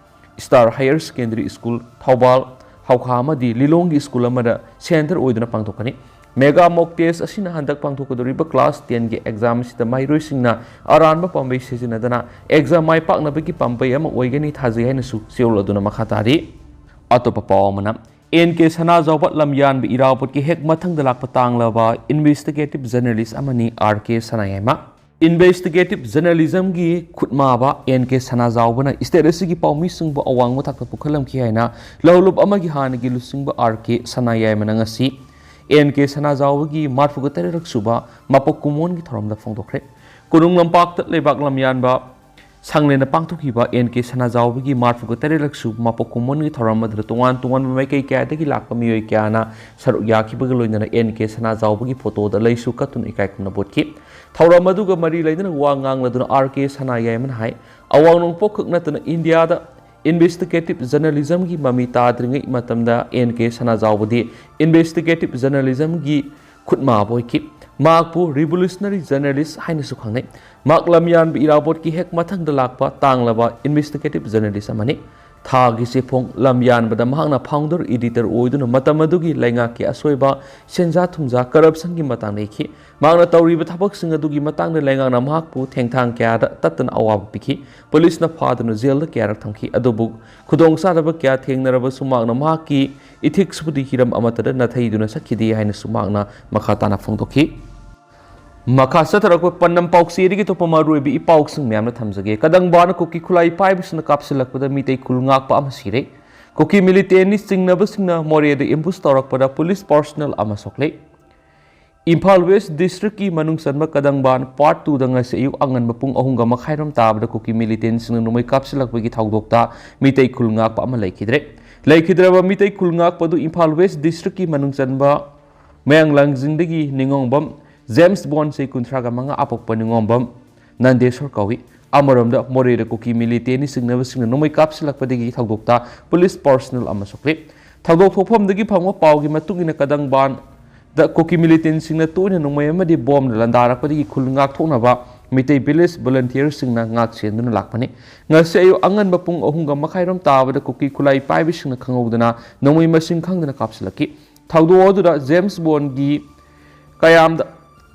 star higher secondary school Thoubal, ꯍꯧꯈꯥ ꯑꯃꯗꯤ ꯂꯤꯂꯣꯡꯒꯤ ꯁ꯭ꯀꯨꯜ ꯑꯃꯗ ꯁꯦꯟꯇꯔ ꯑꯣꯏꯗꯨꯅ ꯄꯥꯡꯊꯣꯛꯀꯅꯤ꯫ ꯃꯦꯒꯥ ꯃꯣꯛ ꯇꯦꯁ ꯑꯁꯤꯅ ꯍꯟꯗꯛ ꯄꯥꯡꯊꯣꯛꯀꯗꯧꯔꯤꯕ ꯀ꯭ꯂꯥꯁ ꯇꯦꯟꯒꯤ ꯑꯦꯛꯖꯥꯝ ꯑꯁꯤꯗ ꯃꯍꯩꯔꯣꯏꯁꯤꯡꯅ ꯑꯔꯥꯟꯕ ꯄꯥꯝꯕꯩ ꯁꯤꯖꯤꯟꯅꯗꯅ ꯑꯦꯛꯖꯥꯝ ꯃꯥꯏ ꯄꯥꯛꯅꯕꯒꯤ ꯄꯥꯝꯕꯩ ꯑꯃ ꯑꯣꯏꯒꯅꯤ ꯊꯥꯖꯩ ꯍꯥꯏꯅꯁꯨ ꯆꯦꯔꯣꯜ ꯑꯗꯨꯅ ꯃꯈꯥ ꯇꯥꯔꯤ꯫ ꯑꯇꯣꯞꯄ ꯄꯥꯎ ꯑꯃꯅ, ꯑꯦꯟ ꯀꯦ ꯁꯅꯥꯖꯥꯎꯕ ꯂꯝꯌꯥꯟꯕ ꯏꯔꯥꯕꯣꯠꯀꯤ ꯍꯦꯛ ꯃꯊꯪꯗ ꯂꯥꯛꯄ ꯇꯥꯡꯂꯕ ꯏꯟꯚꯦꯁꯇꯤꯒꯦꯇꯤꯚ ꯖꯔꯅꯦꯂꯤꯁ ꯑꯃꯅꯤ ꯑꯥꯔ ꯀꯦ ꯁꯅꯥꯌꯥꯏꯃ꯫ ꯏꯟꯚꯦꯁꯇꯤꯒꯦꯇꯤꯚ ꯖꯔꯅꯦꯂꯤꯖꯝꯒꯤ ꯈꯨꯠꯃꯥꯕ ꯑꯦꯟ ꯀꯦ ꯁꯅꯥꯖꯥꯎꯕꯅ ꯁ꯭ꯇꯦꯠ ꯑꯁꯤꯒꯤ ꯄꯥꯎꯃꯤꯁꯤꯡꯕꯨ ꯑꯋꯥꯡꯕ ꯊꯥꯛꯇ ꯄꯨꯈꯠꯂꯝꯈꯤ ꯍꯥꯏꯅ ꯂꯧꯍꯧꯂꯨꯞ ꯑꯃꯒꯤ ꯍꯥꯟꯅꯒꯤ ꯂꯨꯆꯤꯡꯕ ꯑꯥꯔ ꯀꯦ ꯁꯅꯥꯌꯥꯏꯃꯅ ꯉꯁꯤ ꯑꯦꯟ ꯀꯦ ꯁꯅꯥꯖꯥꯎꯕꯒꯤ ꯃꯔꯐꯨꯒ ꯇꯔꯦꯠꯂꯛ ꯁꯨꯕ ꯃꯄꯣꯛ ꯀꯨꯝꯑꯣꯟꯒꯤ ꯊꯧꯔꯝꯗ ꯐꯣꯡꯗꯣꯛꯈ꯭ꯔꯦ꯫ ꯀꯣꯅꯨꯡ ꯂꯝꯄꯥꯛꯇ ꯂꯩꯕꯥꯛ ꯂꯝꯌꯥꯟꯕ ꯁꯪꯂꯦꯟꯅ ꯄꯥꯡꯊꯣꯛꯈꯤꯕ ꯑꯦꯟ ꯀꯦ ꯁꯅꯥꯖꯥꯎꯕꯒꯤ ꯃꯔꯐꯨꯒ ꯇꯔꯦꯠꯂꯛ ꯁꯨꯕ ꯃꯄꯣꯛ ꯀꯨꯝꯑꯣꯟꯒꯤ ꯊꯧꯔꯝ ꯑꯗꯨꯗ ꯇꯣꯉꯥꯟ ꯇꯣꯉꯥꯟꯕ ꯃꯥꯏꯀꯩ ꯀꯌꯥꯗꯒꯤ ꯂꯥꯛꯄ ꯃꯤꯑꯣꯏ ꯀꯌꯥꯅ ꯁꯔꯨꯛ ꯌꯥꯈꯤꯕꯒ ꯂꯣꯏꯅꯅ ꯑꯦꯟ ꯀꯦ ꯁꯅꯥꯖꯥꯎꯕꯒꯤ ꯐꯣꯇꯣꯗ ꯂꯩꯁꯨ ꯀꯠꯇꯨꯅ ꯏꯀꯥꯏ ꯈꯨꯝꯅꯕ ꯎꯠꯈꯤ꯫ ꯊꯧꯔꯝ ꯑꯗꯨꯒ ꯃꯔꯤ ꯂꯩꯅꯅ ꯋꯥ ꯉꯥꯡꯂꯗꯨꯅ ꯑꯥꯔ ꯀꯦ ꯁꯅꯥꯌꯥꯏꯃꯅ ꯍꯥꯏ, ꯑꯋꯥꯡ ꯅꯣꯡꯄꯣꯛ ꯈꯛ ꯅꯠꯇꯅ ꯏꯟꯗꯤꯌꯥꯗ ꯏꯟꯚꯦꯁꯇꯤꯒꯦꯇꯤꯚ ꯖꯔꯅꯦꯂꯤꯖꯝꯒꯤ ꯃꯃꯤ ꯇꯥꯗ꯭ꯔꯤꯉꯩ ꯃꯇꯝꯗ ꯑꯦꯟ ꯀꯦ ꯁꯅꯥꯖꯥꯎꯕꯗꯤ ꯏꯟꯚꯦꯁꯇꯤꯒꯦꯇꯤꯚ ꯖꯔꯅꯦꯂꯤꯖꯝꯒꯤ ꯈꯨꯠꯃꯥꯕ ꯑꯣꯏꯈꯤ꯫ ꯃꯍꯥꯛꯄꯨ ꯔꯤꯚꯣꯂꯨꯁꯅꯔꯤ ꯖꯔꯅꯦꯂꯤꯁ ꯍꯥꯏꯅꯁꯨ ꯈꯪꯅꯩ꯫ ꯃꯍꯥꯛ ꯂꯝꯌꯥꯟꯕ ꯏꯔꯥꯕꯣꯠꯀꯤ ꯍꯦꯛ ꯃꯊꯪꯗ ꯂꯥꯛꯄ ꯇꯥꯡꯂꯕ ꯏꯟꯚꯦꯁꯇꯤꯒꯦꯇꯤꯚ ꯖꯔꯅꯦꯂꯤꯁ ꯑꯃꯅꯤ꯫ ꯊꯥꯒꯤ ꯆꯦꯐꯣꯡ ꯂꯝꯌꯥꯟꯕꯗ ꯃꯍꯥꯛꯅ ꯐꯥꯎꯟꯗꯔ ꯏꯗꯤꯇꯔ ꯑꯣꯏꯗꯨꯅ ꯃꯇꯝ ꯑꯗꯨꯒꯤ ꯂꯩꯉꯥꯛꯀꯤ ꯑꯁꯣꯏꯕ, ꯁꯦꯟꯖꯥ ꯊꯨꯝꯖꯥ, ꯀꯔꯞꯁꯟꯒꯤ ꯃꯇꯥꯡꯗ ꯏꯈꯤ꯫ ꯃꯍꯥꯛꯅ ꯇꯧꯔꯤꯕ ꯊꯕꯛꯁꯤꯡ ꯑꯗꯨꯒꯤ ꯃꯇꯥꯡꯗ ꯂꯩꯉꯥꯛꯅ ꯃꯍꯥꯛꯄꯨ ꯊꯦꯡꯊꯥꯡ ꯀꯌꯥꯗ ꯇꯠꯇꯅ ꯑꯋꯥꯕ ꯄꯤꯈꯤ꯫ ꯄꯨꯂꯤꯁꯅ ꯐꯥꯗꯨꯅ ꯖꯦꯜꯗ ꯀꯌꯥꯔꯛ ꯊꯝꯈꯤ꯫ ꯑꯗꯨꯕꯨ ꯈꯨꯗꯣꯡꯆꯥꯗꯕ ꯀꯌꯥ ꯊꯦꯡꯅꯔꯕꯁꯨ ꯃꯍꯥꯛꯅ ꯃꯍꯥꯛꯀꯤ ꯏꯊꯤꯛꯁꯄꯨꯗꯤ ꯍꯤꯔꯝ ꯑꯃꯠꯇꯗ ꯅꯥꯊꯩꯗꯨꯅ ꯆꯠꯈꯤꯗꯦ ꯍꯥꯏꯅꯁꯨ ꯃꯍꯥꯛꯅ ꯃꯈꯥ ꯇꯥꯅ ꯐꯣꯡꯗꯣꯛꯈꯤ꯫ ꯃꯈꯥ ꯆꯠꯊꯔꯛꯄ ꯄꯥꯎꯆꯦꯗꯒꯤ ꯑꯇꯣꯞꯄ ꯃꯔꯨꯑꯣꯏꯕ ꯏꯄꯥꯎꯁꯤꯡ ꯃꯌꯥꯝꯅ ꯊꯝꯖꯒꯦ꯫ ꯀꯗꯪꯕꯥꯅ ꯀꯨꯀꯤ ꯈꯨꯠꯂꯥꯏ ꯄꯥꯏꯕꯁꯤꯡꯅ ꯀꯥꯞꯁꯤꯜꯂꯛꯄꯗ ꯃꯤꯇꯩ ꯈꯨꯜ ꯉꯥꯛꯄ ꯑꯃ ꯁꯤꯔꯦ꯫ ꯀꯨꯀꯤ ꯃꯤꯂꯤꯇꯦꯟꯅꯤ ꯆꯤꯡꯅꯕꯁꯤꯡꯅ ꯃꯣꯔꯦꯗ ꯑꯦꯝꯕꯨꯁ ꯇꯧꯔꯛꯄꯗ ꯄꯨꯂꯤꯁ ꯄꯥꯔꯁꯣꯅꯦꯜ ꯑꯃ ꯁꯣꯛꯂꯦ꯫ ꯏꯝꯐꯥꯜ ꯋꯦꯁ ꯗꯤꯁꯇ꯭ꯔꯤꯛꯀꯤ ꯃꯅꯨꯡ ꯆꯟꯕ ꯀꯗꯪꯕꯥꯟ ꯄꯥꯔꯠ ꯇꯨꯗ ꯉꯁꯤ ꯑꯌꯨꯛ ꯑꯉꯟꯕ ꯄꯨꯡ ꯑꯍꯨꯝꯒ ꯃꯈꯥꯏꯔꯣꯝ ꯇꯥꯕꯗ ꯀꯨꯀꯤ ꯃꯤꯂꯤꯇꯦꯟꯁꯤꯡꯅ ꯅꯣꯡꯃꯩ ꯀꯥꯞꯁꯤꯜꯂꯛꯄꯒꯤ ꯊꯧꯗꯣꯛꯇ ꯃꯤꯇꯩ ꯈꯨꯜ ꯉꯥꯛꯄ ꯑꯃ ꯂꯩꯈꯤꯗ꯭ꯔꯦ꯫ ꯂꯩꯈꯤꯗ꯭ꯔꯕ ꯃꯤꯇꯩ ꯈꯨꯜ ꯉꯥꯛꯄꯗꯨ ꯏꯝꯐꯥꯜ ꯋꯦꯁ ꯗꯤꯁꯇ꯭ꯔꯤꯛꯀꯤ ꯃꯅꯨꯡ ꯆꯟꯕ ꯃꯌꯥꯡ ꯂꯥꯡꯖꯤꯡꯗꯒꯤ ꯅꯤꯉꯣꯝꯕꯝ ꯖꯦꯝꯁ ꯕꯣꯟ, ꯆꯍꯤ ꯀꯨꯟꯊ꯭ꯔꯥꯒ ꯃꯉꯥ, ꯑꯄꯣꯛꯄ ꯅꯤꯉꯣꯝꯕꯝ ꯅꯟꯗꯦꯁꯣꯔ ꯀꯧꯏ꯫ ꯑꯃꯔꯣꯝꯗ, ꯃꯣꯔꯦꯗ ꯀꯨꯀꯤ ꯃꯤꯂꯤꯇꯦꯟꯅꯤ ꯆꯤꯡꯅꯕꯁꯤꯡꯅ ꯅꯣꯡꯃꯩ ꯀꯥꯞꯁꯤꯜꯂꯛꯄꯗꯒꯤ ꯊꯧꯗꯣꯛꯇ ꯄꯨꯂꯤꯁ ꯄꯥꯔꯁꯅꯦꯜ ꯑꯃ ꯁꯣꯛꯂꯦ꯫ ꯊꯧꯗꯣꯛ ꯊꯣꯛꯐꯝꯗꯒꯤ ꯐꯪꯕ ꯄꯥꯎꯒꯤ ꯃꯇꯨꯡ ꯏꯟꯅ, ꯀꯗꯪꯕꯥꯟꯗ ꯀꯨꯀꯤ ꯃꯤꯂꯤꯇꯦꯟꯁꯤꯡꯅ ꯇꯣꯏꯅ ꯅꯣꯡꯃꯩ ꯑꯃꯗꯤ ꯕꯣꯝꯅ ꯂꯥꯟꯗꯥꯔꯛꯄꯗꯒꯤ ꯈꯨꯜ ꯉꯥꯛꯊꯣꯛꯅꯕ ꯃꯤꯇꯩ ꯚꯤꯂꯦꯖ ꯚꯣꯂꯟꯇꯤꯌꯔꯁꯤꯡꯅ ꯉꯥꯛ ꯁꯦꯟꯗꯨꯅ ꯂꯥꯛꯄꯅꯤ꯫ ꯉꯁꯤ ꯑꯌꯨꯛ ꯑꯉꯟꯕ ꯄꯨꯡ ꯑꯍꯨꯝꯒ ꯃꯈꯥꯏꯔꯣꯝ ꯇꯥꯕꯗ ꯀꯨꯀꯤ ꯈꯨꯠꯂꯥꯏ ꯄꯥꯏꯕꯁꯤꯡꯅ ꯈꯪꯍꯧꯗꯅ ꯅꯣꯡꯃꯩ ꯃꯁꯤꯡ ꯈꯪꯗꯅ ꯀꯥꯞꯁꯤꯜꯂꯛꯈꯤ꯫ ꯊꯧꯗꯣꯛ ꯑꯗꯨꯗ ꯖꯦꯝꯁ ꯕꯣꯟꯒꯤ ꯀꯌꯥꯝꯗ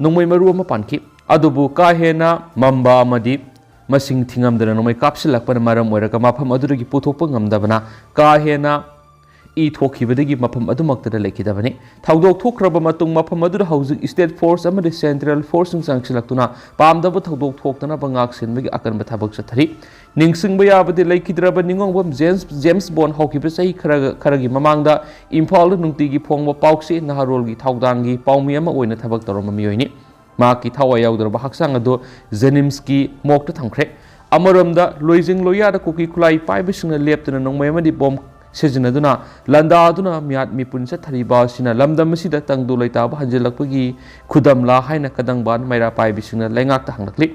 ꯅꯣꯡꯃꯩ ꯃꯔꯨ ꯑꯃ ꯄꯥꯟꯈꯤ, ꯑꯗꯨꯕꯨ ꯀꯥ ꯍꯦꯟꯅ ꯃꯝꯕ ꯑꯃꯗꯤ ꯃꯁꯤꯡ ꯊꯤꯉꯝꯗꯅ ꯅꯣꯡꯃꯩ ꯀꯥꯞꯁꯤꯜꯂꯛꯄꯅ ꯃꯔꯝ ꯑꯣꯏꯔꯒ ꯃꯐꯝ ꯑꯗꯨꯗꯒꯤ ꯄꯨꯊꯣꯛꯄ ꯉꯝꯗꯕꯅ ꯀꯥ ꯍꯦꯟꯅ ꯏ ꯊꯣꯛꯈꯤꯕꯗꯒꯤ ꯃꯐꯝ ꯑꯗꯨꯃꯛꯇꯗ ꯂꯩꯈꯤꯗꯕꯅꯤ꯫ ꯊꯧꯗꯣꯛ ꯊꯣꯛꯈ꯭ꯔꯕ ꯃꯇꯨꯡ ꯃꯐꯝ ꯑꯗꯨꯗ ꯍꯧꯖꯤꯛ ꯁ꯭ꯇꯦꯠ ꯐꯣꯔꯁ ꯑꯃꯗꯤ ꯁꯦꯟꯇ꯭ꯔꯦꯜ ꯐꯣꯔꯁꯁꯤꯡ ꯆꯪꯁꯤꯜꯂꯛꯇꯨꯅ ꯄꯥꯝꯗꯕ ꯊꯧꯗꯣꯛ ꯊꯣꯛꯇꯅꯕ ꯉꯥꯛ ꯁꯦꯟꯕꯒꯤ ꯑꯀꯟꯕ ꯊꯕꯛ ꯆꯠꯊꯔꯤ꯫ ꯅꯤꯡꯁꯤꯡꯕ ꯌꯥꯕꯗꯤ, ꯂꯩꯈꯤꯗ꯭ꯔꯕ ꯅꯤꯉꯣꯝꯕꯝ ꯖꯦꯝꯁ, ꯖꯦꯝꯁ ꯕꯣꯟ ꯍꯧꯈꯤꯕ ꯆꯍꯤ ꯈꯔ, ꯈꯔꯒꯤ ꯃꯃꯥꯡꯗ ꯏꯝꯐꯥꯜꯗ ꯅꯨꯡꯇꯤꯒꯤ ꯐꯣꯡꯕ ꯄꯥꯎꯆꯦ ꯅꯍꯥꯔꯣꯜꯒꯤ ꯊꯧꯗꯥꯡꯒꯤ ꯄꯥꯎꯃꯤ ꯑꯃ ꯑꯣꯏꯅ ꯊꯕꯛ ꯇꯧꯔꯝꯕ ꯃꯤꯑꯣꯏꯅꯤ꯫ ꯃꯍꯥꯛꯀꯤ ꯊꯋꯥꯏ ꯌꯥꯎꯗ꯭ꯔꯕ ꯍꯛꯆꯥꯡ ꯑꯗꯨ ꯖꯦꯅꯤꯝꯁꯀꯤ ꯃꯣꯔꯒꯇ ꯊꯝꯈ꯭ꯔꯦ꯫ ꯑꯃꯔꯣꯝꯗ, ꯂꯣꯏꯖꯤꯡ ꯂꯣꯏꯌꯥꯗ ꯀꯨꯀꯤ ꯈꯨꯠꯂꯥꯏ ꯄꯥꯏꯕꯁꯤꯡꯅ ꯂꯦꯞꯇꯅ ꯅꯣꯡꯃꯩ ꯑꯃꯗꯤ ꯕꯣꯝ ꯁꯤꯖꯤꯟꯅꯗꯨꯅ ꯂꯥꯟꯗꯥꯗꯨꯅ ꯃꯤꯍꯥꯠ ꯃꯤꯄꯨꯟ ꯆꯠꯊꯔꯤꯕ ꯑꯁꯤꯅ ꯂꯝꯗꯝ ꯑꯁꯤꯗ ꯇꯪꯗꯨ ꯂꯩꯇꯥꯕ ꯍꯟꯖꯤꯜꯂꯛꯄꯒꯤ ꯈꯨꯗꯝꯂꯥ ꯍꯥꯏꯅ ꯀꯗꯪꯕꯥꯟ ꯃꯩꯔꯥ ꯄꯥꯏꯕꯤꯁꯤꯡꯅ ꯂꯩꯉꯥꯛꯇ ꯍꯪꯂꯛꯂꯤ꯫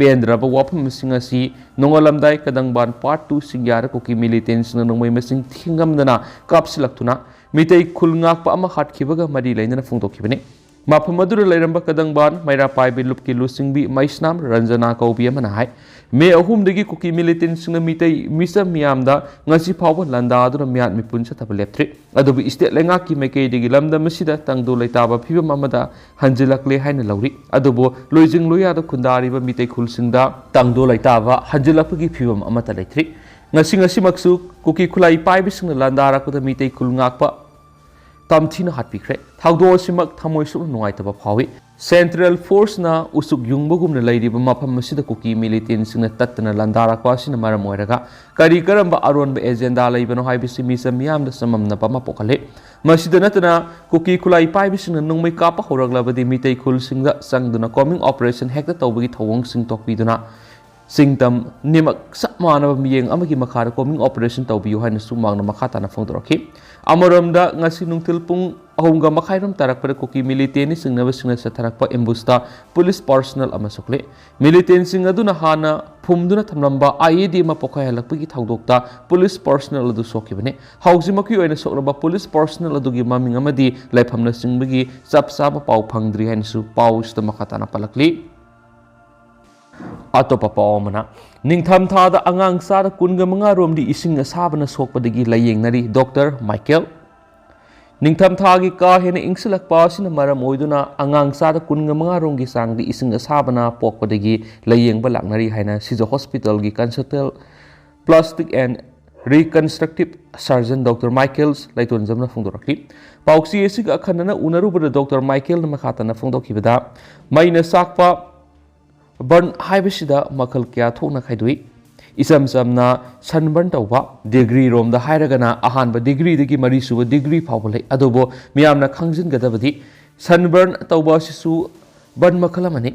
ꯄꯦꯟꯗ꯭ꯔꯕ ꯋꯥꯐꯝꯁꯤꯡ ꯑꯁꯤ ꯅꯣꯡꯉꯥꯜꯂꯝꯗꯥꯏ ꯀꯗꯪꯕꯥꯟ ꯄꯥꯔꯠ ꯇꯨ ꯁꯤꯡꯌꯥꯗ ꯀꯨꯀꯤ ꯃꯤꯂꯤꯇꯦꯟꯁꯤꯡꯅ ꯅꯣꯡꯃꯩ ꯃꯁꯤꯡ ꯊꯤꯉꯝꯗꯅ ꯀꯥꯞꯁꯤꯜꯂꯛꯇꯨꯅ ꯃꯤꯇꯩ ꯈꯨꯜ ꯉꯥꯛꯄ ꯑꯃ ꯍꯥꯠꯈꯤꯕꯒ ꯃꯔꯤ ꯂꯩꯅꯅ ꯐꯣꯡꯗꯣꯛꯈꯤꯕꯅꯤ꯫ ꯃꯐꯝ ꯑꯗꯨꯗ ꯂꯩꯔꯝꯕ ꯀꯗꯪꯕꯥꯟ ꯃꯩꯔꯥ ꯄꯥꯏꯕꯤ ꯂꯨꯞꯀꯤ ꯂꯨꯆꯤꯡꯕꯤ ꯃꯩꯁꯅꯥꯝ ꯔꯟꯖꯅꯥ ꯀꯧꯕꯤ ꯑꯃꯅ ꯍꯥꯏ, ꯃꯦ ꯑꯍꯨꯝꯗꯒꯤ ꯀꯨꯀꯤ ꯃꯤꯂꯤꯇꯦꯟꯁꯤꯡꯅ ꯃꯤꯇꯩ ꯃꯤꯆꯝ ꯃꯤꯌꯥꯝꯗ ꯉꯁꯤ ꯐꯥꯎꯕ ꯂꯥꯟꯗꯥꯗꯨꯅ ꯃꯤꯍꯥꯠ ꯃꯤꯄꯨꯟ ꯆꯠꯊꯕ ꯂꯦꯞꯇ꯭ꯔꯤ꯫ ꯑꯗꯨꯕꯨ ꯏꯁꯇꯦꯠ ꯂꯩꯉꯥꯛꯀꯤ ꯃꯥꯏꯀꯩꯗꯒꯤ ꯂꯝꯗꯝ ꯑꯁꯤꯗ ꯇꯪꯗꯨ ꯂꯩꯇꯥꯕ ꯐꯤꯕꯝ ꯑꯃꯗ ꯍꯟꯖꯤꯜꯂꯛꯂꯦ ꯍꯥꯏꯅ ꯂꯧꯔꯤ꯫ ꯑꯗꯨꯕꯨ ꯂꯣꯏꯖꯤꯡ ꯂꯣꯏꯌꯥꯗ ꯈꯨꯟꯗꯥꯔꯤꯕ ꯃꯤꯇꯩ ꯈꯨꯜꯁꯤꯡꯗ ꯇꯪꯗꯨ ꯂꯩꯇꯥꯕ ꯍꯟꯖꯤꯜꯂꯛꯄꯒꯤ ꯐꯤꯕꯝ ꯑꯃꯠꯇ ꯂꯩꯇ꯭ꯔꯤ꯫ ꯉꯁꯤ, ꯉꯁꯤꯃꯛꯁꯨ ꯀꯨꯀꯤ ꯈꯨꯠꯂꯥꯏ ꯄꯥꯏꯕꯁꯤꯡꯅ ꯂꯥꯟꯗꯥꯔꯛꯄꯗ ꯃꯤꯇꯩ ꯈꯨꯜ ꯉꯥꯛꯄ ꯇꯝꯊꯤꯅ ꯍꯥꯠꯄꯤꯈ꯭ꯔꯦ꯫ ꯊꯧꯗꯣꯛ ꯑꯁꯤꯃꯛ ꯊꯃꯣꯏ ꯁꯣꯛꯅ ꯅꯨꯡꯉꯥꯏꯇꯕ ꯐꯥꯎꯏ꯫ ꯁꯦꯟꯇ꯭ꯔꯦꯜ ꯐꯣꯔꯁꯅ ꯎꯆꯨꯛ ꯌꯨꯡꯕꯒꯨꯝꯅ ꯂꯩꯔꯤꯕ ꯃꯐꯝ ꯑꯁꯤꯗ ꯀꯨꯀꯤ ꯃꯤꯂꯤꯇꯦꯟꯁꯤꯡꯅ ꯇꯠꯇꯅ ꯂꯥꯟꯗꯥꯔꯛꯄ ꯑꯁꯤꯅ ꯃꯔꯝ ꯑꯣꯏꯔꯒ ꯀꯔꯤ ꯀꯔꯝꯕ ꯑꯔꯣꯟꯕ ꯑꯦꯖꯦꯟꯗꯥ ꯂꯩꯕꯅꯣ ꯍꯥꯏꯕꯁꯤ ꯃꯤꯆꯝ ꯃꯤꯌꯥꯝꯗ ꯆꯃꯝꯅꯕ ꯑꯃ ꯄꯣꯛꯍꯜꯂꯤ꯫ ꯃꯁꯤꯗ ꯅꯠꯇꯅ ꯀꯨꯀꯤ ꯈꯨꯠꯂꯥꯏ ꯄꯥꯏꯕꯁꯤꯡꯅ ꯅꯣꯡꯃꯩ ꯀꯥꯞꯄ ꯍꯧꯔꯛꯂꯕꯗꯤ ꯃꯤꯇꯩ ꯈꯨꯜꯁꯤꯡꯗ ꯆꯪꯗꯨꯅ ꯀꯣꯃꯤꯡ ꯑꯣꯄꯔꯦꯁꯟ ꯍꯦꯛꯇ ꯇꯧꯕꯒꯤ ꯊꯧꯑꯣꯡꯁꯤꯡ ꯊꯣꯛꯄꯤꯗꯨꯅ ꯁꯤꯡꯇꯝ ꯅꯤꯃꯛ ꯆꯞ ꯃꯥꯟꯅꯕ ꯃꯤꯠꯌꯦꯡ ꯑꯃꯒꯤ ꯃꯈꯥꯗ ꯀꯣꯃꯤꯡ ꯑꯣꯄꯔꯦꯁꯟ ꯇꯧꯕꯤꯌꯨ ꯍꯥꯏꯅꯁꯨ ꯃꯍꯥꯛꯅ ꯃꯈꯥ ꯇꯥꯅ ꯐꯣꯡꯗꯣꯔꯛꯈꯤ꯫ ꯑꯃꯔꯣꯝꯗ ꯉꯁꯤ ꯅꯨꯡꯊꯤꯜ ꯄꯨꯡ ꯑꯍꯨꯝꯒ ꯃꯈꯥꯏꯔꯣꯝ ꯇꯥꯔꯛꯄꯗ ꯀꯨꯀꯤ ꯃꯤꯂꯤꯇꯦꯟꯅꯤ ꯆꯤꯡꯅꯕꯁꯤꯡꯅ ꯆꯠꯊꯔꯛꯄ ꯑꯦꯝꯕꯨꯁꯇ ꯄꯨꯂꯤꯁ ꯄꯥꯔꯁꯣꯅꯦꯜ ꯑꯃ ꯁꯣꯛꯂꯦ꯫ ꯃꯤꯂꯤꯇꯦꯟꯁꯤꯡ ꯑꯗꯨꯅ ꯍꯥꯟꯅ ꯐꯨꯝꯗꯨꯅ ꯊꯝꯂꯝꯕ ꯑꯥꯏ ꯏ ꯗꯤ ꯑꯃ ꯄꯣꯈꯥꯏꯍꯜꯂꯛꯄꯒꯤ ꯊꯧꯗꯣꯛꯇ ꯄꯨꯂꯤꯁ ꯄꯥꯔꯁꯣꯅꯦꯜ ꯑꯗꯨ ꯁꯣꯛꯈꯤꯕꯅꯤ꯫ ꯍꯧꯖꯤꯛꯃꯛꯀꯤ ꯑꯣꯏꯅ ꯁꯣꯛꯂꯕ ꯄꯨꯂꯤꯁ ꯄꯥꯔꯁꯣꯅꯦꯜ ꯑꯗꯨꯒꯤ ꯃꯃꯤꯡ ꯑꯃꯗꯤ ꯂꯩꯐꯝꯅꯆꯤꯡꯕꯒꯤ ꯆꯞ ꯆꯥꯕ ꯄꯥꯎ ꯐꯪꯗ꯭ꯔꯤ ꯍꯥꯏꯅꯁꯨ ꯄꯥꯎ ꯑꯁꯤꯗ ꯃꯈꯥ ꯇꯥꯅ ꯄꯜꯂꯛꯂꯤ꯫ ꯑꯇꯣꯞꯄ ꯄꯥꯎ ꯑꯃꯅ, ꯅꯤꯡꯊꯝꯊꯥꯗ ꯑꯉꯥꯡ ꯆꯥꯗ ꯀꯨꯟꯒ ꯃꯉꯥ ꯔꯣꯝꯗꯤ ꯏꯁꯤꯡ ꯑꯁꯥꯕꯅ ꯁꯣꯛꯄꯗꯒꯤ ꯂꯥꯏꯌꯦꯡꯅꯔꯤ ꯗꯣꯛꯇꯔ ꯃꯥꯏꯀꯦꯜ꯫ ꯅꯤꯡꯊꯝꯊꯥꯒꯤ ꯀꯥ ꯍꯦꯟꯅ ꯏꯪꯁꯤꯜꯂꯛꯄ ꯑꯁꯤꯅ ꯃꯔꯝ ꯑꯣꯏꯗꯨꯅ ꯑꯉꯥꯡ ꯆꯥꯗ ꯀꯨꯟꯒ ꯃꯉꯥ ꯔꯣꯝꯒꯤ ꯆꯥꯡꯗꯤ ꯏꯁꯤꯡ ꯑꯁꯥꯕꯅ ꯄꯣꯛꯄꯗꯒꯤ ꯂꯥꯏꯌꯦꯡꯕ ꯂꯥꯛꯅꯔꯤ ꯍꯥꯏꯅ ꯁꯤꯖ ꯍꯣꯁꯄꯤꯇꯥꯜꯒꯤ consultant plastic and reconstructive surgeon doctor Michael ꯂꯩꯇꯣꯟꯖꯝꯅ ꯐꯣꯡꯗꯣꯔꯛꯈꯤ꯫ ꯄꯥꯎꯆꯦ ꯑꯁꯤꯒ ꯑꯈꯟꯅꯅ ꯎꯅꯔꯨꯕꯗ ꯗꯣꯛꯇꯔ ꯃꯥꯏꯀꯦꯜꯅ ꯃꯈꯥ ꯇꯥꯅ ꯐꯣꯡꯗꯣꯛꯈꯤꯕꯗ, ꯃꯩꯅ ꯆꯥꯛꯄ ꯕꯔꯟ ꯍꯥꯏꯕꯁꯤꯗ ꯃꯈꯜ ꯀꯌꯥ ꯊꯣꯛꯅ ꯈꯥꯏꯗꯣꯛꯏ꯫ ꯏꯆꯝ ꯆꯝꯅ ꯁꯟꯕꯔꯟ ꯇꯧꯕ, ꯗꯤꯒ꯭ꯔꯤ ꯔꯣꯝꯗ ꯍꯥꯏꯔꯒꯅ ꯑꯍꯥꯟꯕ ꯗꯤꯒ꯭ꯔꯤꯗꯒꯤ ꯃꯔꯤꯁꯨꯕ ꯗꯤꯒ꯭ꯔꯤ ꯐꯥꯎꯕ ꯂꯩ꯫ ꯑꯗꯨꯕꯨ ꯃꯤꯌꯥꯝꯅ ꯈꯪꯖꯤꯟꯒꯗꯕꯗꯤ ꯁꯟꯕꯔꯟ ꯇꯧꯕ ꯑꯁꯤꯁꯨ ꯕꯔꯟ ꯃꯈꯜ ꯑꯃꯅꯤ꯫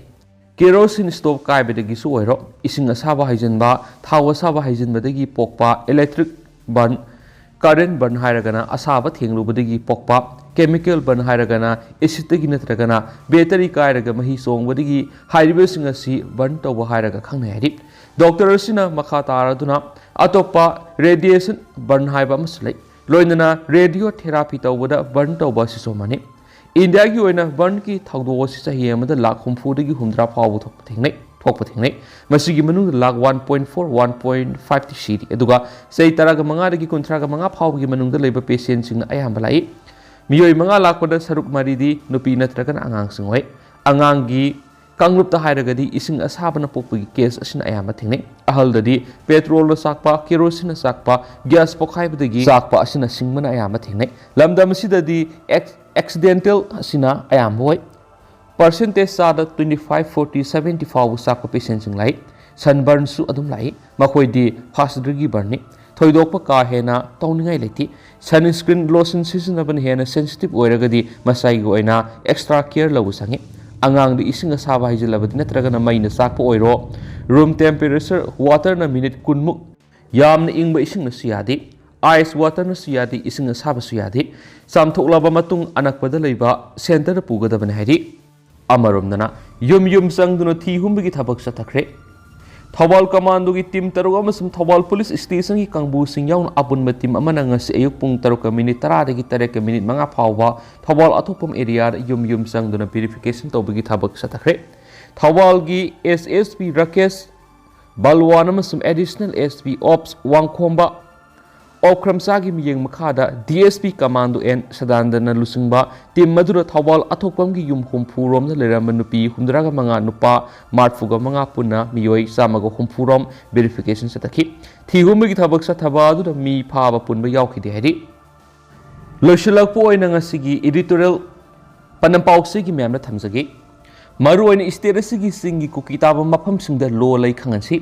ꯀꯦꯔꯣꯁꯤꯟ ꯁ꯭ꯇꯣꯞ ꯀꯥꯏꯕꯗꯒꯤꯁꯨ ꯑꯣꯏꯔꯣ, ꯏꯁꯤꯡ ꯑꯁꯥꯕ ꯍꯩꯖꯤꯟꯕ, ꯊꯥꯎ ꯑꯁꯥꯕ ꯍꯩꯖꯤꯟꯕꯗꯒꯤ ꯄꯣꯛꯄ ꯏꯂꯦꯛꯇ꯭ꯔꯤꯛ ꯕꯔꯟ, ꯀꯔꯦꯟ ꯕꯔꯟ ꯍꯥꯏꯔꯒꯅ ꯑꯁꯥꯕ ꯊꯦꯡꯂꯨꯕꯗꯒꯤ ꯄꯣꯛꯄ, ꯀꯦꯃꯤꯀꯦꯜ ꯕꯔꯟ ꯍꯥꯏꯔꯒꯅ ꯑꯦꯁꯤꯠꯇꯒꯤ ꯅꯠꯇ꯭ꯔꯒꯅ ꯕꯦꯇꯔꯤ ꯀꯥꯏꯔꯒ ꯃꯍꯤ ꯆꯣꯡꯕꯗꯒꯤ ꯍꯥꯏꯔꯤꯕꯁꯤꯡ ꯑꯁꯤ ꯕꯔꯟ ꯇꯧꯕ ꯍꯥꯏꯔꯒ ꯈꯪꯅꯩ ꯍꯥꯏꯔꯤ꯫ ꯗꯣꯛꯇꯔ ꯑꯁꯤꯅ ꯃꯈꯥ ꯇꯥꯔꯗꯨꯅ ꯑꯇꯣꯞꯄ ꯔꯦꯗꯤꯌꯦꯁꯟ ꯕꯔꯟ ꯍꯥꯏꯕ ꯑꯃꯁꯨ ꯂꯩ꯫ ꯂꯣꯏꯅꯅ ꯔꯦꯗꯤꯑꯣ ꯊꯦꯔꯥꯄꯤ ꯇꯧꯕꯗ ꯕꯔꯟ ꯇꯧꯕ ꯑꯁꯤꯁꯨ ꯑꯃꯅꯤ꯫ ꯏꯟꯗꯤꯌꯥꯒꯤ ꯑꯣꯏꯅ ꯕꯔꯟꯒꯤ ꯊꯧꯗꯣꯛ ꯑꯁꯤ ꯆꯍꯤ ꯑꯃꯗ ꯂꯥꯈ ꯍꯨꯝꯐꯨꯗꯒꯤ ꯍꯨꯝꯗ꯭ꯔꯥ ꯐꯥꯎꯕ ꯊꯣꯛꯄ ꯊꯦꯡꯅꯩ, ꯊꯣꯛꯄ ꯊꯦꯡꯅꯩ꯫ ꯃꯁꯤꯒꯤ ꯃꯅꯨꯡꯗ lakh one point four, one point five T ꯁꯤꯔꯤ꯫ ꯑꯗꯨꯒ ꯆꯍꯤ ꯇꯔꯥꯒ ꯃꯉꯥꯗꯒꯤ ꯀꯨꯟꯊ꯭ꯔꯥꯒ ꯃꯉꯥ ꯐꯥꯎꯕꯒꯤ ꯃꯅꯨꯡꯗ ꯂꯩꯕ ꯄꯦꯁꯦꯟꯁꯤꯡꯅ ꯑꯌꯥꯝꯕ ꯂꯥꯛꯏ꯫ ꯃꯤꯑꯣꯏ ꯃꯉꯥ ꯂꯥꯛꯄꯗ ꯁꯔꯨꯛ ꯃꯔꯤꯗꯤ ꯅꯨꯄꯤ ꯅꯠꯇ꯭ꯔꯒꯅ ꯑꯉꯥꯡꯁꯤꯡ ꯑꯣꯏ꯫ ꯑꯉꯥꯡꯒꯤ ꯀꯥꯡꯂꯨꯞꯇ ꯍꯥꯏꯔꯒꯗꯤ ꯏꯁꯤꯡ ꯑꯁꯥꯕꯅ ꯄꯣꯛꯄꯒꯤ ꯀꯦꯁ ꯑꯁꯤꯅ ꯑꯌꯥꯝꯕ ꯊꯦꯡꯅꯩ꯫ ꯑꯍꯜꯗꯗꯤ ꯄꯦꯇ꯭ꯔꯣꯜꯅ ꯆꯥꯛꯄ, ꯀꯦꯔꯣꯁꯤꯟꯅ ꯆꯥꯛꯄ, ꯒ꯭ꯌꯥꯁ ꯄꯣꯈꯥꯏꯕꯗꯒꯤ ꯆꯥꯛꯄ ꯑꯁꯤꯅꯆꯤꯡꯕꯅ ꯑꯌꯥꯝꯕ ꯊꯦꯡꯅꯩ꯫ ꯂꯝꯗꯝ ꯑꯁꯤꯗꯗꯤ ꯑꯦꯛ-, ꯑꯦꯛꯁꯤꯗꯦꯟꯇꯦꯜ ꯑꯁꯤꯅ ꯑꯌꯥꯝꯕ ꯑꯣꯏ꯫ Percentage ꯆꯥꯗ twenty five, forty, seventy ꯐꯥꯎꯕ ꯆꯥꯛꯄ patientꯁꯤꯡ ꯂꯥꯛꯏ꯫ Sunburnꯁꯨ ꯑꯗꯨꯝ ꯂꯥꯛꯏ꯫ ꯃꯈꯣꯏꯗꯤ first degreeꯒꯤ burnꯅꯤ꯫ ꯊꯣꯏꯗꯣꯛꯄ ꯀꯥ ꯍꯦꯟꯅ ꯇꯧꯅꯤꯡꯉꯥꯏ ꯂꯩꯇꯦ꯫ Sunscreen, lotion ꯁꯤꯖꯤꯟꯅꯕꯅ ꯍꯦꯟꯅ sensitive ꯑꯣꯏꯔꯒꯗꯤ ꯃꯁꯥꯒꯤ ꯑꯣꯏꯅ extra care ꯂꯧꯕ ꯆꯪꯉꯤ꯫ ꯑꯉꯥꯡꯗ ꯏꯁꯤꯡ ꯑꯁꯥꯕ ꯍꯩꯖꯤꯜꯂꯕꯗꯤ ꯅꯠꯇ꯭ꯔꯒꯅ ꯃꯩꯅ ꯆꯥꯛꯄ ꯑꯣꯏꯔꯣ, room temperature waterꯅ minute ꯀꯨꯟꯃꯨꯛ, ꯌꯥꯝꯅ ꯏꯪꯕ ꯏꯁꯤꯡꯅꯁꯨ ꯌꯥꯗꯦ, ice waterꯅꯁꯨ ꯌꯥꯗꯦ, ꯏꯁꯤꯡ ꯑꯁꯥꯕꯁꯨ ꯌꯥꯗꯦ꯫ ꯆꯥꯝꯊꯣꯛꯂꯕ ꯃꯇꯨꯡ ꯑꯅꯛꯄꯗ ꯂꯩꯕ centreꯗ ꯄꯨꯒꯗꯕꯅꯤ ꯍꯥꯏꯔꯤ꯫ ꯑꯃꯔꯣꯝꯗꯅ ꯌꯨꯝ ꯌꯨꯝ ꯆꯪꯗꯨꯅ ꯊꯤ ꯍꯨꯝꯕꯒꯤ ꯊꯕꯛ ꯆꯠꯊꯈ꯭ꯔꯦ꯫ ꯊꯧꯕꯥꯜ commandoꯒꯤ team ꯇꯔꯨꯛ ꯑꯃꯁꯨꯡ ꯊꯧꯕꯥꯜ police stationꯒꯤ ꯀꯥꯡꯕꯨꯁꯤꯡ ꯌꯥꯎꯅ ꯑꯄꯨꯟꯕ team ꯑꯃꯅ ꯉꯁꯤ ꯑꯌꯨꯛ ꯄꯨꯡ ꯇꯔꯨꯛꯀ minute ꯇꯔꯥꯗꯒꯤ ꯇꯔꯦꯠꯀ minute ꯃꯉꯥ ꯐꯥꯎꯕ ꯊꯧꯕꯥꯜ ꯑꯊꯣꯛꯄꯝ areaꯗ ꯌꯨꯝ ꯌꯨꯝ ꯆꯪꯗꯨꯅ verification ꯇꯧꯕꯒꯤ ꯊꯕꯛ ꯆꯠꯊꯈ꯭ꯔꯦ꯫ ꯊꯧꯕꯥꯜꯒꯤ S S P Rakesh Balwaan ꯑꯃꯁꯨꯡ Additional S P Ops ꯋꯥꯡꯈꯣꯝꯕ ꯑꯣꯀ꯭ꯔꯝꯆꯥꯒꯤ ꯃꯤꯠꯌꯦꯡ ꯃꯈꯥꯗ D S P commando N ꯁꯗꯥꯅꯟꯗꯅ ꯂꯨꯆꯤꯡꯕ team ꯑꯗꯨꯅ ꯊꯧꯕꯥꯜ ꯑꯊꯣꯛꯄꯝꯒꯤ ꯌꯨꯝ ꯍꯨꯝꯐꯨ ꯔꯣꯝꯗ ꯂꯩꯔꯝꯕ ꯅꯨꯄꯤ ꯍꯨꯝꯗ꯭ꯔꯥꯒ ꯃꯉꯥ, ꯅꯨꯄꯥ ꯃꯔꯤꯐꯨꯒ ꯃꯉꯥ ꯄꯨꯟꯅ ꯃꯤꯑꯣꯏ ꯆꯥꯝꯃꯒ ꯍꯨꯝꯐꯨ ꯔꯣꯝ verification ꯆꯠꯊꯈꯤ꯫ ꯊꯤꯍꯨꯝꯕꯒꯤ ꯊꯕꯛ ꯆꯠꯊꯕ ꯑꯗꯨꯗ ꯃꯤ ꯐꯥꯕ ꯄꯨꯟꯕ ꯌꯥꯎꯈꯤꯗꯦ ꯍꯥꯏꯔꯤ꯫ ꯂꯣꯏꯁꯤꯜꯂꯛꯄ ꯑꯣꯏꯅ ꯉꯁꯤꯒꯤ editorial ꯄꯥꯎꯆꯦꯒꯤ ꯃꯌꯥꯝꯗ ꯊꯝꯖꯒꯦ꯫ ꯃꯔꯨꯑꯣꯏꯅ state ꯑꯁꯤꯒꯤ ꯆꯤꯡꯒꯤ ꯀꯨꯀꯤ ꯇꯥꯕ ꯃꯐꯝꯁꯤꯡꯗ ꯂꯣ ꯂꯩ ꯈꯪꯍꯟꯁꯤ꯫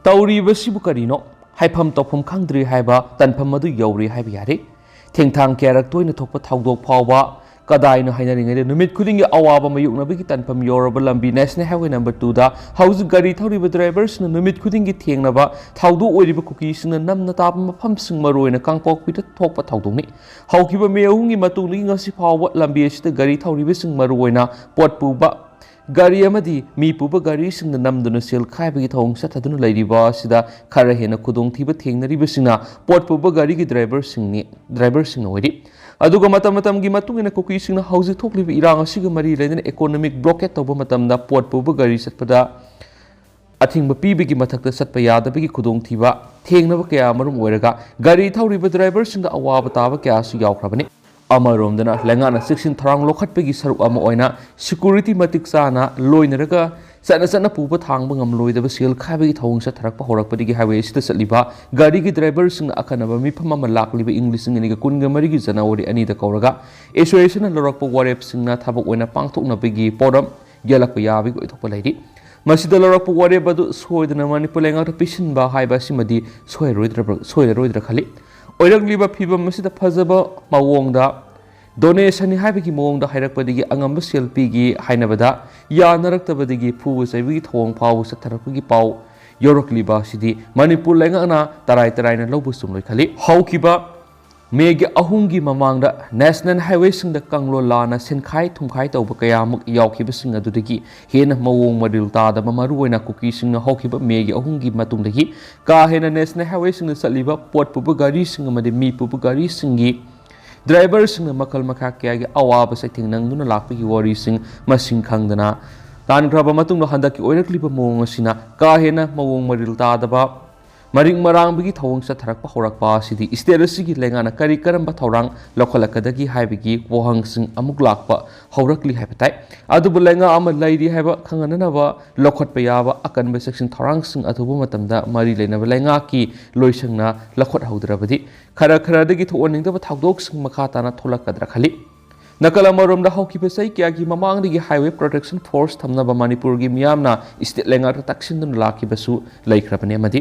ꯇꯧꯔꯤꯕꯁꯤꯕꯨ ꯀꯔꯤꯅꯣ? ꯍꯥꯏꯐꯝ ꯇꯧꯐꯝ ꯈꯪꯗ꯭ꯔꯤ ꯍꯥꯏꯕ ꯇꯟꯐꯝ ꯑꯗꯨ ꯌꯧꯔꯦ ꯍꯥꯏꯕ ꯌꯥꯔꯦ꯫ ꯊꯦꯡꯊꯥꯡ ꯀꯌꯥꯔꯛ ꯇꯣꯏꯅ ꯊꯣꯛꯄ ꯊꯧꯗꯣꯛ ꯐꯥꯎꯕ ꯀꯗꯥꯏꯅꯣ ꯍꯥꯏꯅꯔꯤꯉꯩꯗ ꯅꯨꯃꯤꯠ ꯈꯨꯗꯤꯡꯒꯤ ꯑꯋꯥꯕ ꯃꯥꯌꯣꯛꯅꯕꯒꯤ ꯇꯟꯐꯝ ꯌꯧꯔꯕ ꯂꯝꯕꯤ National Highway number twoꯗ ꯍꯧꯖꯤꯛ ꯒꯥꯔꯤ ꯊꯧꯔꯤꯕ driverꯁꯤꯡꯅ ꯅꯨꯃꯤꯠ ꯈꯨꯗꯤꯡꯒꯤ ꯊꯦꯡꯅꯕ ꯊꯧꯗꯣꯛ ꯑꯣꯏꯔꯤꯕ ꯀꯨꯀꯤꯁꯤꯡꯅ ꯅꯝꯅ ꯇꯥꯕ ꯃꯐꯝꯁꯤꯡ, ꯃꯔꯨꯑꯣꯏꯅ ꯀꯥꯡꯄꯣꯛꯄꯤꯗ ꯊꯣꯛꯄ ꯊꯧꯗꯣꯛꯅꯤ꯫ ꯍꯧꯈꯤꯕ ꯃꯦ ꯑꯍꯨꯝꯒꯤ ꯃꯇꯨꯡꯗꯒꯤ ꯉꯁꯤ ꯐꯥꯎꯕ ꯂꯝꯕꯤ ꯑꯁꯤꯗ ꯒꯥꯔꯤ ꯊꯧꯔꯤꯕꯁꯤꯡ, ꯃꯔꯨꯑꯣꯏꯅ ꯄꯣꯠ ꯄꯨꯕ ꯒꯥꯔꯤ ꯑꯃꯗꯤ ꯃꯤ ꯄꯨꯕ ꯒꯥꯔꯤꯁꯤꯡꯅ ꯅꯝꯗꯨꯅ ꯁꯦꯜ ꯈꯥꯏꯕꯒꯤ ꯊꯧꯑꯣꯡ ꯆꯠꯊꯗꯨꯅ ꯂꯩꯔꯤꯕ ꯑꯁꯤꯗ ꯈꯔ ꯍꯦꯟꯅ ꯈꯨꯗꯣꯡꯊꯤꯕ ꯊꯦꯡꯅꯔꯤꯕꯁꯤꯡꯅ ꯄꯣꯠ ꯄꯨꯕ ꯒꯥꯔꯤꯒꯤ driverꯁꯤꯡꯅꯤ, driverꯁꯤꯡꯅ ꯑꯣꯏꯔꯤ꯫ ꯑꯗꯨꯒ ꯃꯇꯝ ꯃꯇꯝꯒꯤ ꯃꯇꯨꯡ ꯏꯟꯅ ꯀꯨꯀꯤꯁꯤꯡꯅ ꯍꯧꯖꯤꯛ ꯊꯣꯛꯂꯤꯕ ꯏꯔꯥꯡ ꯑꯁꯤꯒ ꯃꯔꯤ ꯂꯩꯅꯅ economic blockade ꯇꯧꯕ ꯃꯇꯝꯗ ꯄꯣꯠ ꯄꯨꯕ ꯒꯥꯔꯤ ꯆꯠꯄꯗ ꯑꯊꯤꯡꯕ ꯄꯤꯕꯒꯤ ꯃꯊꯛꯇ ꯆꯠꯄ ꯌꯥꯗꯕꯒꯤ ꯈꯨꯗꯣꯡꯊꯤꯕ ꯊꯦꯡꯅꯕ ꯀꯌꯥ ꯃꯔꯝ ꯑꯣꯏꯔꯒ ꯒꯥꯔꯤ ꯊꯧꯔꯤꯕ driverꯁꯤꯡꯗ ꯑꯋꯥꯕ ꯇꯥꯕ ꯀꯌꯥꯁꯨ ꯌꯥꯎꯈ꯭ꯔꯕꯅꯤ꯫ ꯑꯃꯔꯣꯝꯗꯅ ꯂꯩꯉꯥꯛꯅ ꯆꯦꯛꯁꯤꯟ ꯊꯧꯔꯥꯡ ꯂꯧꯈꯠꯄꯒꯤ ꯁꯔꯨꯛ ꯑꯃ ꯑꯣꯏꯅ security ꯃꯇꯤꯛ ꯆꯥꯅ ꯂꯣꯏꯅꯔꯒ ꯆꯠꯅ ꯆꯠꯅ ꯄꯨꯕ ꯊꯥꯡꯕ ꯉꯝꯂꯣꯏꯗꯕ ꯁꯦꯜ ꯈꯥꯏꯕꯒꯤ ꯊꯧꯑꯣꯡ ꯆꯠꯊꯔꯛꯄ ꯍꯧꯔꯛꯄꯗꯒꯤ highway ꯑꯁꯤꯗ ꯆꯠꯂꯤꯕ ꯒꯥꯔꯤꯒꯤ driverꯁꯤꯡꯅ ꯑꯈꯟꯅꯕ ꯃꯤꯐꯝ ꯑꯃ ꯂꯥꯛꯂꯤꯕ ꯏꯪ ꯂꯤꯁꯤꯡ ꯑꯅꯤꯒ ꯀꯨꯟꯒ ꯃꯔꯤꯒꯤ January ꯑꯅꯤꯗ ꯀꯧꯔꯒ associationꯅ ꯂꯧꯔꯛꯄ ꯋꯥꯔꯦꯞꯁꯤꯡꯅ ꯊꯕꯛ ꯑꯣꯏꯅ ꯄꯥꯡꯊꯣꯛꯅꯕꯒꯤ ꯄꯣꯠ ꯑꯃ ꯌꯦꯜꯂꯛꯄ ꯌꯥꯕꯒꯤ ꯑꯣꯏꯊꯣꯛꯄ ꯂꯩꯔꯤ꯫ ꯃꯁꯤꯗ ꯂꯧꯔꯛꯄ ꯋꯥꯔꯦꯞ ꯑꯗꯨ ꯁꯣꯏꯗꯅ ꯃꯅꯤꯄꯨꯔ ꯂꯩꯉꯥꯛꯇ ꯄꯤꯁꯤꯟꯕ ꯍꯥꯏꯕ ꯑꯁꯤꯃꯗꯤ ꯁꯣꯏꯔꯣꯏꯗ꯭ꯔꯕ-, ꯁꯣꯏꯔꯔꯣꯏꯗ꯭ꯔꯥ ꯈꯜꯂꯤ꯫ ꯑꯣꯏꯔꯛꯂꯤꯕ ꯐꯤꯕꯝ ꯑꯁꯤꯗ ꯐꯖꯕ ꯃꯑꯣꯡꯗ donationꯅꯤ ꯍꯥꯏꯕꯒꯤ ꯃꯑꯣꯡꯗ ꯍꯥꯏꯔꯛꯄꯗꯒꯤ ꯑꯉꯝꯕ ꯁꯦꯜ ꯄꯤꯒꯦ ꯍꯥꯏꯅꯕꯗ ꯌꯥꯅꯔꯛꯇꯕꯗꯒꯤ ꯐꯨꯕ ꯆꯩꯕꯒꯤ ꯊꯧꯑꯣꯡ ꯐꯥꯎꯕ ꯆꯠꯊꯔꯛꯄꯒꯤ ꯄꯥꯎ ꯌꯧꯔꯛꯂꯤꯕ ꯑꯁꯤꯗꯤ ꯃꯅꯤꯄꯨꯔ ꯂꯩꯉꯥꯛꯅ ꯇꯔꯥꯏ ꯇꯔꯥꯏꯅ ꯂꯧꯕ ꯆꯨꯝꯂꯣꯏ ꯈꯜꯂꯤ꯫ ꯍꯧꯈꯤꯕ Mayꯒꯤ ꯑꯍꯨꯝꯒꯤ ꯃꯃꯥꯡꯗ national highwayꯁꯤꯡꯗ ꯀꯥꯡꯂꯣꯟ ꯂꯥꯟꯅ ꯁꯦꯟꯈꯥꯏ ꯊꯨꯝꯈꯥꯏ ꯇꯧꯕ ꯀꯌꯥꯃꯨꯛ ꯌꯥꯎꯈꯤꯕꯁꯤꯡ ꯑꯗꯨꯗꯒꯤ ꯍꯦꯟꯅ ꯃꯑꯣꯡ ꯃꯔꯤꯜ ꯇꯥꯗꯕ, ꯃꯔꯨꯑꯣꯏꯅ ꯀꯨꯀꯤꯁꯤꯡꯅ ꯍꯧꯈꯤꯕ Mayꯒꯤ ꯑꯍꯨꯝꯒꯤ ꯃꯇꯨꯡꯗꯒꯤ ꯀꯥ ꯍꯦꯟꯅ national highwayꯁꯤꯡꯗ ꯆꯠꯂꯤꯕ ꯄꯣꯠ ꯄꯨꯕ ꯒꯥꯔꯤꯁꯤꯡ ꯑꯃꯗꯤ ꯃꯤ ꯄꯨꯕ ꯒꯥꯔꯤꯁꯤꯡꯒꯤ driverꯁꯤꯡꯅ ꯃꯈꯜ ꯃꯈꯥ ꯀꯌꯥꯒꯤ ꯑꯋꯥꯕ ꯆꯩꯊꯦꯡ ꯅꯪꯗꯨꯅ ꯂꯥꯛꯄꯒꯤ ꯋꯥꯔꯤꯁꯤꯡ ꯃꯁꯤꯡ ꯈꯪꯗꯅ ꯇꯥꯟꯈ꯭ꯔꯕ ꯃꯇꯨꯡꯗ, ꯍꯟꯗꯛꯀꯤ ꯑꯣꯏꯔꯛꯂꯤꯕ ꯃꯑꯣꯡ ꯑꯁꯤꯅ ꯀꯥ ꯍꯦꯟꯅ ꯃꯑꯣꯡ ꯃꯔꯤꯜ ꯇꯥꯗꯕ, ꯃꯔꯤꯛ ꯃꯔꯥꯡꯕꯒꯤ ꯊꯧꯑꯣꯡ ꯆꯠꯊꯔꯛꯄ ꯍꯧꯔꯛꯄ ꯑꯁꯤꯗꯤ state ꯑꯁꯤꯒꯤ ꯂꯩꯉꯥꯛꯅ ꯀꯔꯤ ꯀꯔꯝꯕ ꯊꯧꯔꯥꯡ ꯂꯧꯈꯠꯂꯛꯀꯗꯒꯦ ꯍꯥꯏꯕꯒꯤ ꯋꯥꯍꯪꯁꯤꯡ ꯑꯃꯨꯛ ꯂꯥꯛꯄ ꯍꯧꯔꯛꯂꯤ ꯍꯥꯏꯕ ꯇꯥꯏ꯫ ꯑꯗꯨꯕꯨ ꯂꯩꯉꯥꯛ ꯑꯃ ꯂꯩꯔꯤ ꯍꯥꯏꯕ ꯈꯪꯍꯟꯅꯅꯕ ꯂꯧꯈꯠꯄ ꯌꯥꯕ ꯑꯀꯟꯕ ꯆꯦꯛꯁꯤꯟ ꯊꯧꯔꯥꯡꯁꯤꯡ ꯑꯊꯨꯕ ꯃꯇꯝꯗ ꯃꯔꯤ ꯂꯩꯅꯕ ꯂꯩꯉꯥꯛꯀꯤ ꯂꯣꯏꯁꯪꯅ ꯂꯧꯈꯠꯍꯧꯗ꯭ꯔꯕꯗꯤ ꯈꯔ ꯈꯔꯗꯒꯤ ꯊꯣꯛꯍꯟꯅꯤꯡꯗꯕ ꯊꯧꯗꯣꯛꯁꯤꯡ ꯃꯈꯥ ꯇꯥꯅ ꯊꯣꯛꯂꯛꯀꯗ꯭ꯔꯥ ꯈꯜꯂꯤ꯫ ꯅꯥꯀꯜ ꯑꯃꯔꯣꯝꯗ, ꯍꯧꯈꯤꯕ ꯆꯍꯤ ꯀꯌꯥꯒꯤ ꯃꯃꯥꯡꯗꯒꯤ highway protection force ꯊꯝꯅꯕ ꯃꯅꯤꯄꯨꯔꯒꯤ ꯃꯤꯌꯥꯝꯅ state ꯂꯩꯉꯥꯛꯇ ꯇꯛꯁꯤꯟꯗꯨꯅ ꯂꯥꯛꯈꯤꯕꯁꯨ ꯂꯩꯈ꯭ꯔꯕꯅꯤ, ꯑꯃꯗꯤ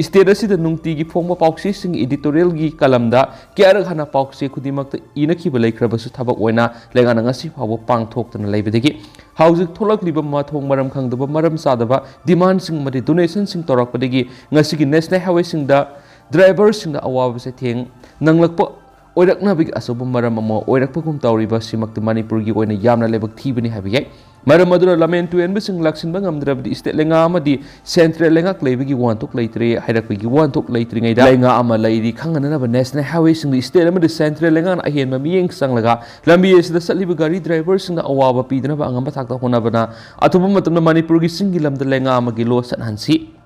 state ꯑꯁꯤꯗ ꯅꯨꯡꯇꯤꯒꯤ ꯐꯣꯡꯕ ꯄꯥꯎꯆꯦꯁꯤꯡꯒꯤ editorialꯒꯤ ꯀꯂꯝꯗ ꯀꯌꯥꯔꯛ ꯍꯟꯅ ꯄꯥꯎꯆꯦ ꯈꯨꯗꯤꯡꯃꯛꯇ ꯏꯅꯈꯤꯕ ꯂꯩꯈ꯭ꯔꯕꯁꯨ ꯊꯕꯛ ꯑꯣꯏꯅ ꯂꯩꯉꯥꯛꯅ ꯉꯁꯤ ꯐꯥꯎꯕ ꯄꯥꯡꯊꯣꯛꯇꯅ ꯂꯩꯕꯗꯒꯤ ꯍꯧꯖꯤꯛ ꯊꯣꯛꯂꯛꯂꯤꯕ ꯃꯊꯣꯡ ꯃꯔꯝ ꯈꯪꯗꯕ, ꯃꯔꯝ ꯆꯥꯗꯕ demandꯁꯤꯡ ꯑꯃꯗꯤ donationꯁꯤꯡ ꯇꯧꯔꯛꯄꯗꯒꯤ ꯉꯁꯤꯒꯤ national highwayꯁꯤꯡꯗ driverꯁꯤꯡꯗ ꯑꯋꯥꯕ ꯆꯩꯊꯦꯡ ꯅꯪꯂꯛꯄ ꯑꯣꯏꯔꯛꯅꯕꯒꯤ ꯑꯆꯧꯕ ꯃꯔꯝ ꯑꯃ ꯑꯣꯏꯔꯛꯄꯒꯨꯝ ꯇꯧꯔꯤꯕ ꯑꯁꯤꯃꯛꯇꯤ ꯃꯅꯤꯄꯨꯔꯒꯤ ꯑꯣꯏꯅ ꯌꯥꯝꯅ ꯂꯥꯏꯕꯛ ꯊꯤꯕꯅꯤ ꯍꯥꯏꯕ ꯌꯥꯏ꯫ ꯃꯔꯝ ꯑꯗꯨꯅ ꯂꯝꯍꯦꯟ ꯇꯨꯍꯦꯟꯕꯁꯤꯡ ꯂꯥꯛꯁꯤꯟꯕ ꯉꯝꯗ꯭ꯔꯕꯗꯤ state ꯂꯩꯉꯥꯛ ꯑꯃꯗꯤ central ꯂꯩꯉꯥꯛ ꯂꯩꯕꯒꯤ ꯋꯥꯍꯟꯊꯣꯛ ꯂꯩꯇ꯭ꯔꯦ ꯍꯥꯏꯔꯛꯄꯒꯤ ꯋꯥꯍꯟꯊꯣꯛ ꯂꯩꯇ꯭ꯔꯤꯉꯩꯗ ꯂꯩꯉꯥꯛ ꯑꯃ ꯂꯩꯔꯤ ꯈꯪꯍꯟꯅꯅꯕ national highwayꯁꯤꯡꯗ state ꯑꯃꯗꯤ central ꯂꯩꯉꯥꯛꯅ ꯑꯍꯦꯟꯕ ꯃꯤꯠꯌꯦꯡ ꯆꯪꯂꯒ ꯂꯝꯕꯤ ꯑꯁꯤꯗ ꯆꯠꯂꯤꯕ ꯒꯥꯔꯤ driverꯁꯤꯡꯗ ꯑꯋꯥꯕ ꯄꯤꯗꯅꯕ ꯑꯉꯝꯕ ꯊꯥꯛꯇ ꯍꯣꯠꯅꯕꯅ ꯑꯊꯨꯕ ꯃꯇꯝꯗ ꯃꯅꯤꯄꯨꯔꯒꯤ ꯆꯤꯡꯒꯤ ꯂꯝꯗ ꯂꯩꯉꯥꯛ ꯑꯃꯒꯤ ꯂꯣ ꯆꯠꯍꯟꯁꯤ꯫